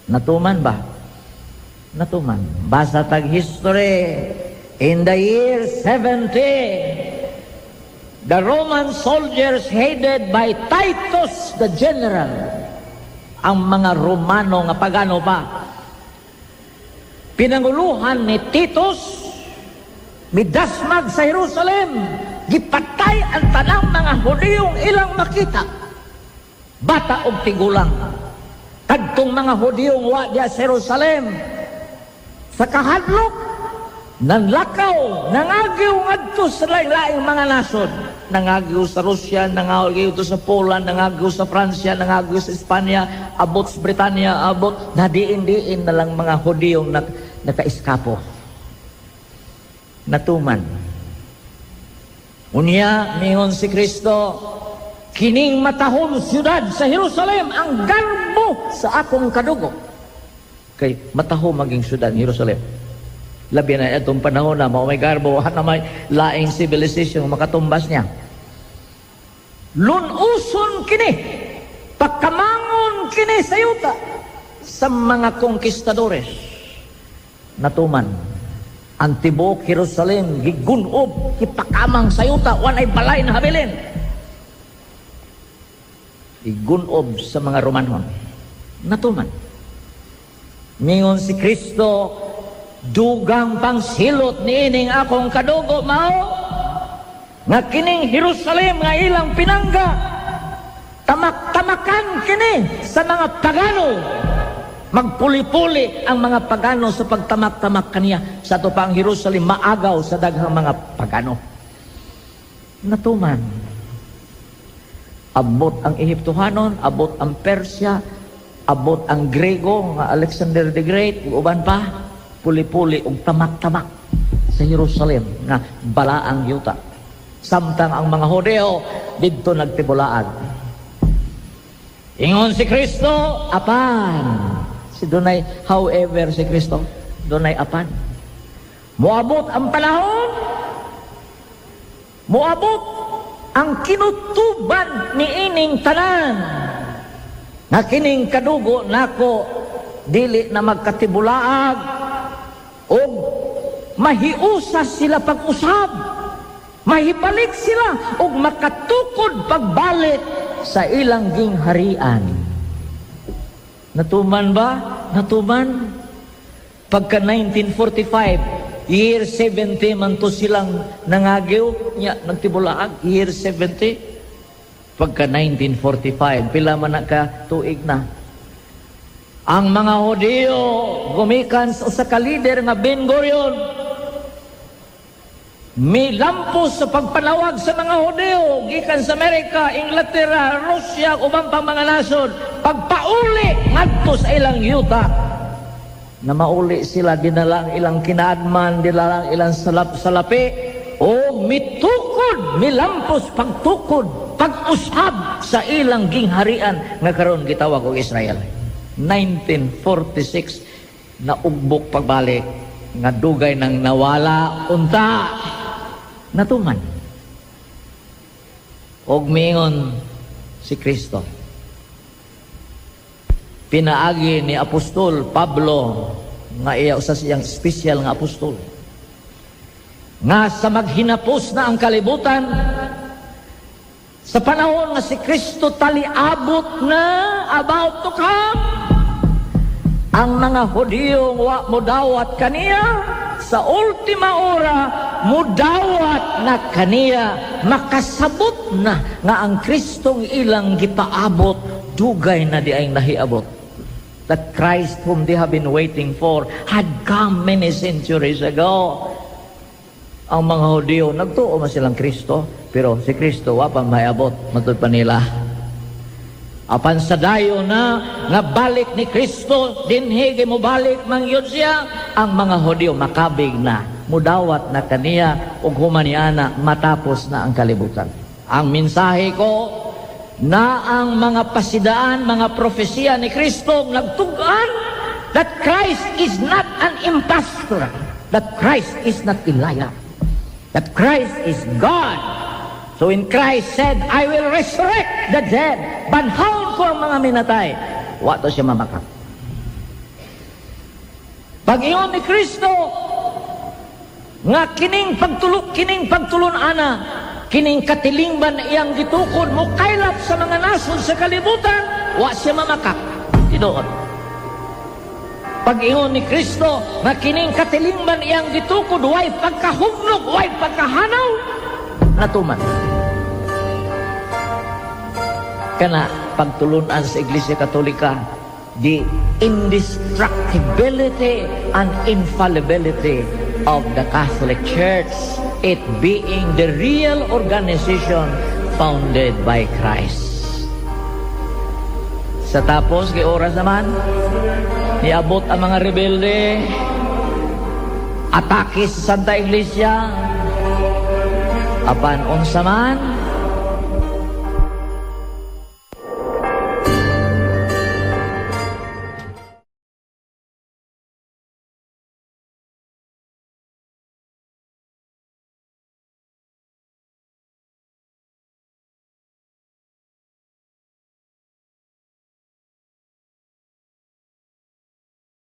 Natuman ba? Natuman. Basa tag history, in the year 70, the Roman soldiers headed by Titus the general, ang mga Romano nga pagano pa, pinanguluhan ni Titus, midasmag sa Jerusalem, gipatay ang tanang mga Hudiyong ilang makita, bata og tigulang. Kadtong mga Hudiyong wa diya sa Jerusalem, sa kahadlok, nanlakaw, nangagiw ngadto sa laing-laing mga nasod. Nangagiw sa Rusya, nangagiw sa Poland, nangagiw sa Francia, nangagiw sa Espanya, abot sa Britanya, abot, nadiin-diin na lang mga Hudiyong nakaiskapo. Natuman. Unya, mingon si Kristo, kining matahom siyudad sa Jerusalem ang garbo sa akong kadugo. Kay matahom maging siyudad ng Jerusalem. Labi na itong panahon na mao may garbo, na may laing civilization makatumbas niya. Lunuson kini, pagkamangon kini sa yuta sa mga konkistadores. Natuman. Ang tibuok Jerusalem gigunob, gipakamang sa yuta, walay balay na habilin. Gigunob sa mga Romanhon. Natuman. Mingon si Kristo, dugang pangsilot niining akong kadugo mao nga kining Jerusalem nga ilang pinangga, tamak-tamakan kini sa mga pagano. Magpuli-puli ang mga pagano sa pagtamak-tamak kaniya. Sa ato pa ang Jerusalem maagaw sa daghang mga pagano. Natuman. Abot ang Ehiptohanon, abot ang Persya, abot ang Grego, nga Alexander the Great, ug uban pa, puli-puli og tamak-tamak sa Jerusalem nga balaang yuta. Samtang ang mga Hudeo didto nagtibulaan. Ingon si Kristo, apan. Si dunay, however, si Kristo, dunay apan. Moabot ang panahon, moabot ang kinutuban ni ining tanan. Nga kining kadugo nako dili na magkatibulaag og mahiusa sila pag-usab, mahibalik sila og makatukod pagbalik sa ilang gingharian. Natuman ba? Natuman. Pagka 1945, year 70 man to silang nangagiw, nya nagtibulaag, year 70. Pagka 1945, pila man na ka tuig na? Ang mga Hudiyo gumikan sa usa ka leader nga Ben Gurion, milampos sa pagpanawag sa mga Hudiyo gikan sa Amerika, Inglaterra, Russia, uban pang mga nasod, pagpauli ngadto sa ilang yuta. Na mauli sila, dinala ang ilang kinaadman, dinala ang ilang salapi, o mitukod, milampos pagtukod, pag-usab sa ilang gingharian nga karon gitawag og Israel. 1946 na ugbok pagbalik nga dugay nang nawala unta natuman. Og miingon si Kristo pinaagi ni Apostol Pablo, nga iya usa siyang espesyal nga apostol, nga sa maghinapos na ang kalibutan, sa panahon nga si Kristo taliabot na, about to come, ang mga Hudiyo wa modawat kaniya, sa ultima ora mudawat na kaniya, makasabot na nga ang Kristong ilang gipaabot dugay na diay nahiabot. The Christ whom they have been waiting for had come many centuries ago. Ang mga Hudiyo, nagtuo man silang Kristo, pero si Kristo wa pa maabot matud pa nila. Apan sa dayo na nga balik ni Kristo dinhi, mo balik man yun siya, ang mga Hudiyo makabig na, mudawat na kaniya, ug human niana matapos na ang kalibutan. Ang mensahe ko na ang mga pasidaan, mga propesiya ni Kristo nagtug-an, that Christ is not an impostor, that Christ is not a liar, that Christ is God. So when Christ said, "I will resurrect the dead," banhawon ko ang mga minatay, wa to siya mamakak. Pag-ingon ni Kristo nga kining pagtulon-ana, kining katilingban na iyang gitukod mo kaylap sa mga nasod sa kalibutan, wa siya mamakak. Tinuod. Pag-ingon ni Kristo nga kining katilingban iyang gitukod way pagkahugnog, way pagkahanaw, natuman. Kana pagtulunan sa Iglesia Katolika, the indestructibility and infallibility of the Catholic Church, it being the real organization founded by Christ. Sa tapos, kay oras naman, niabot ang mga rebelde, atake sa Santa Iglesia, apan unsa man,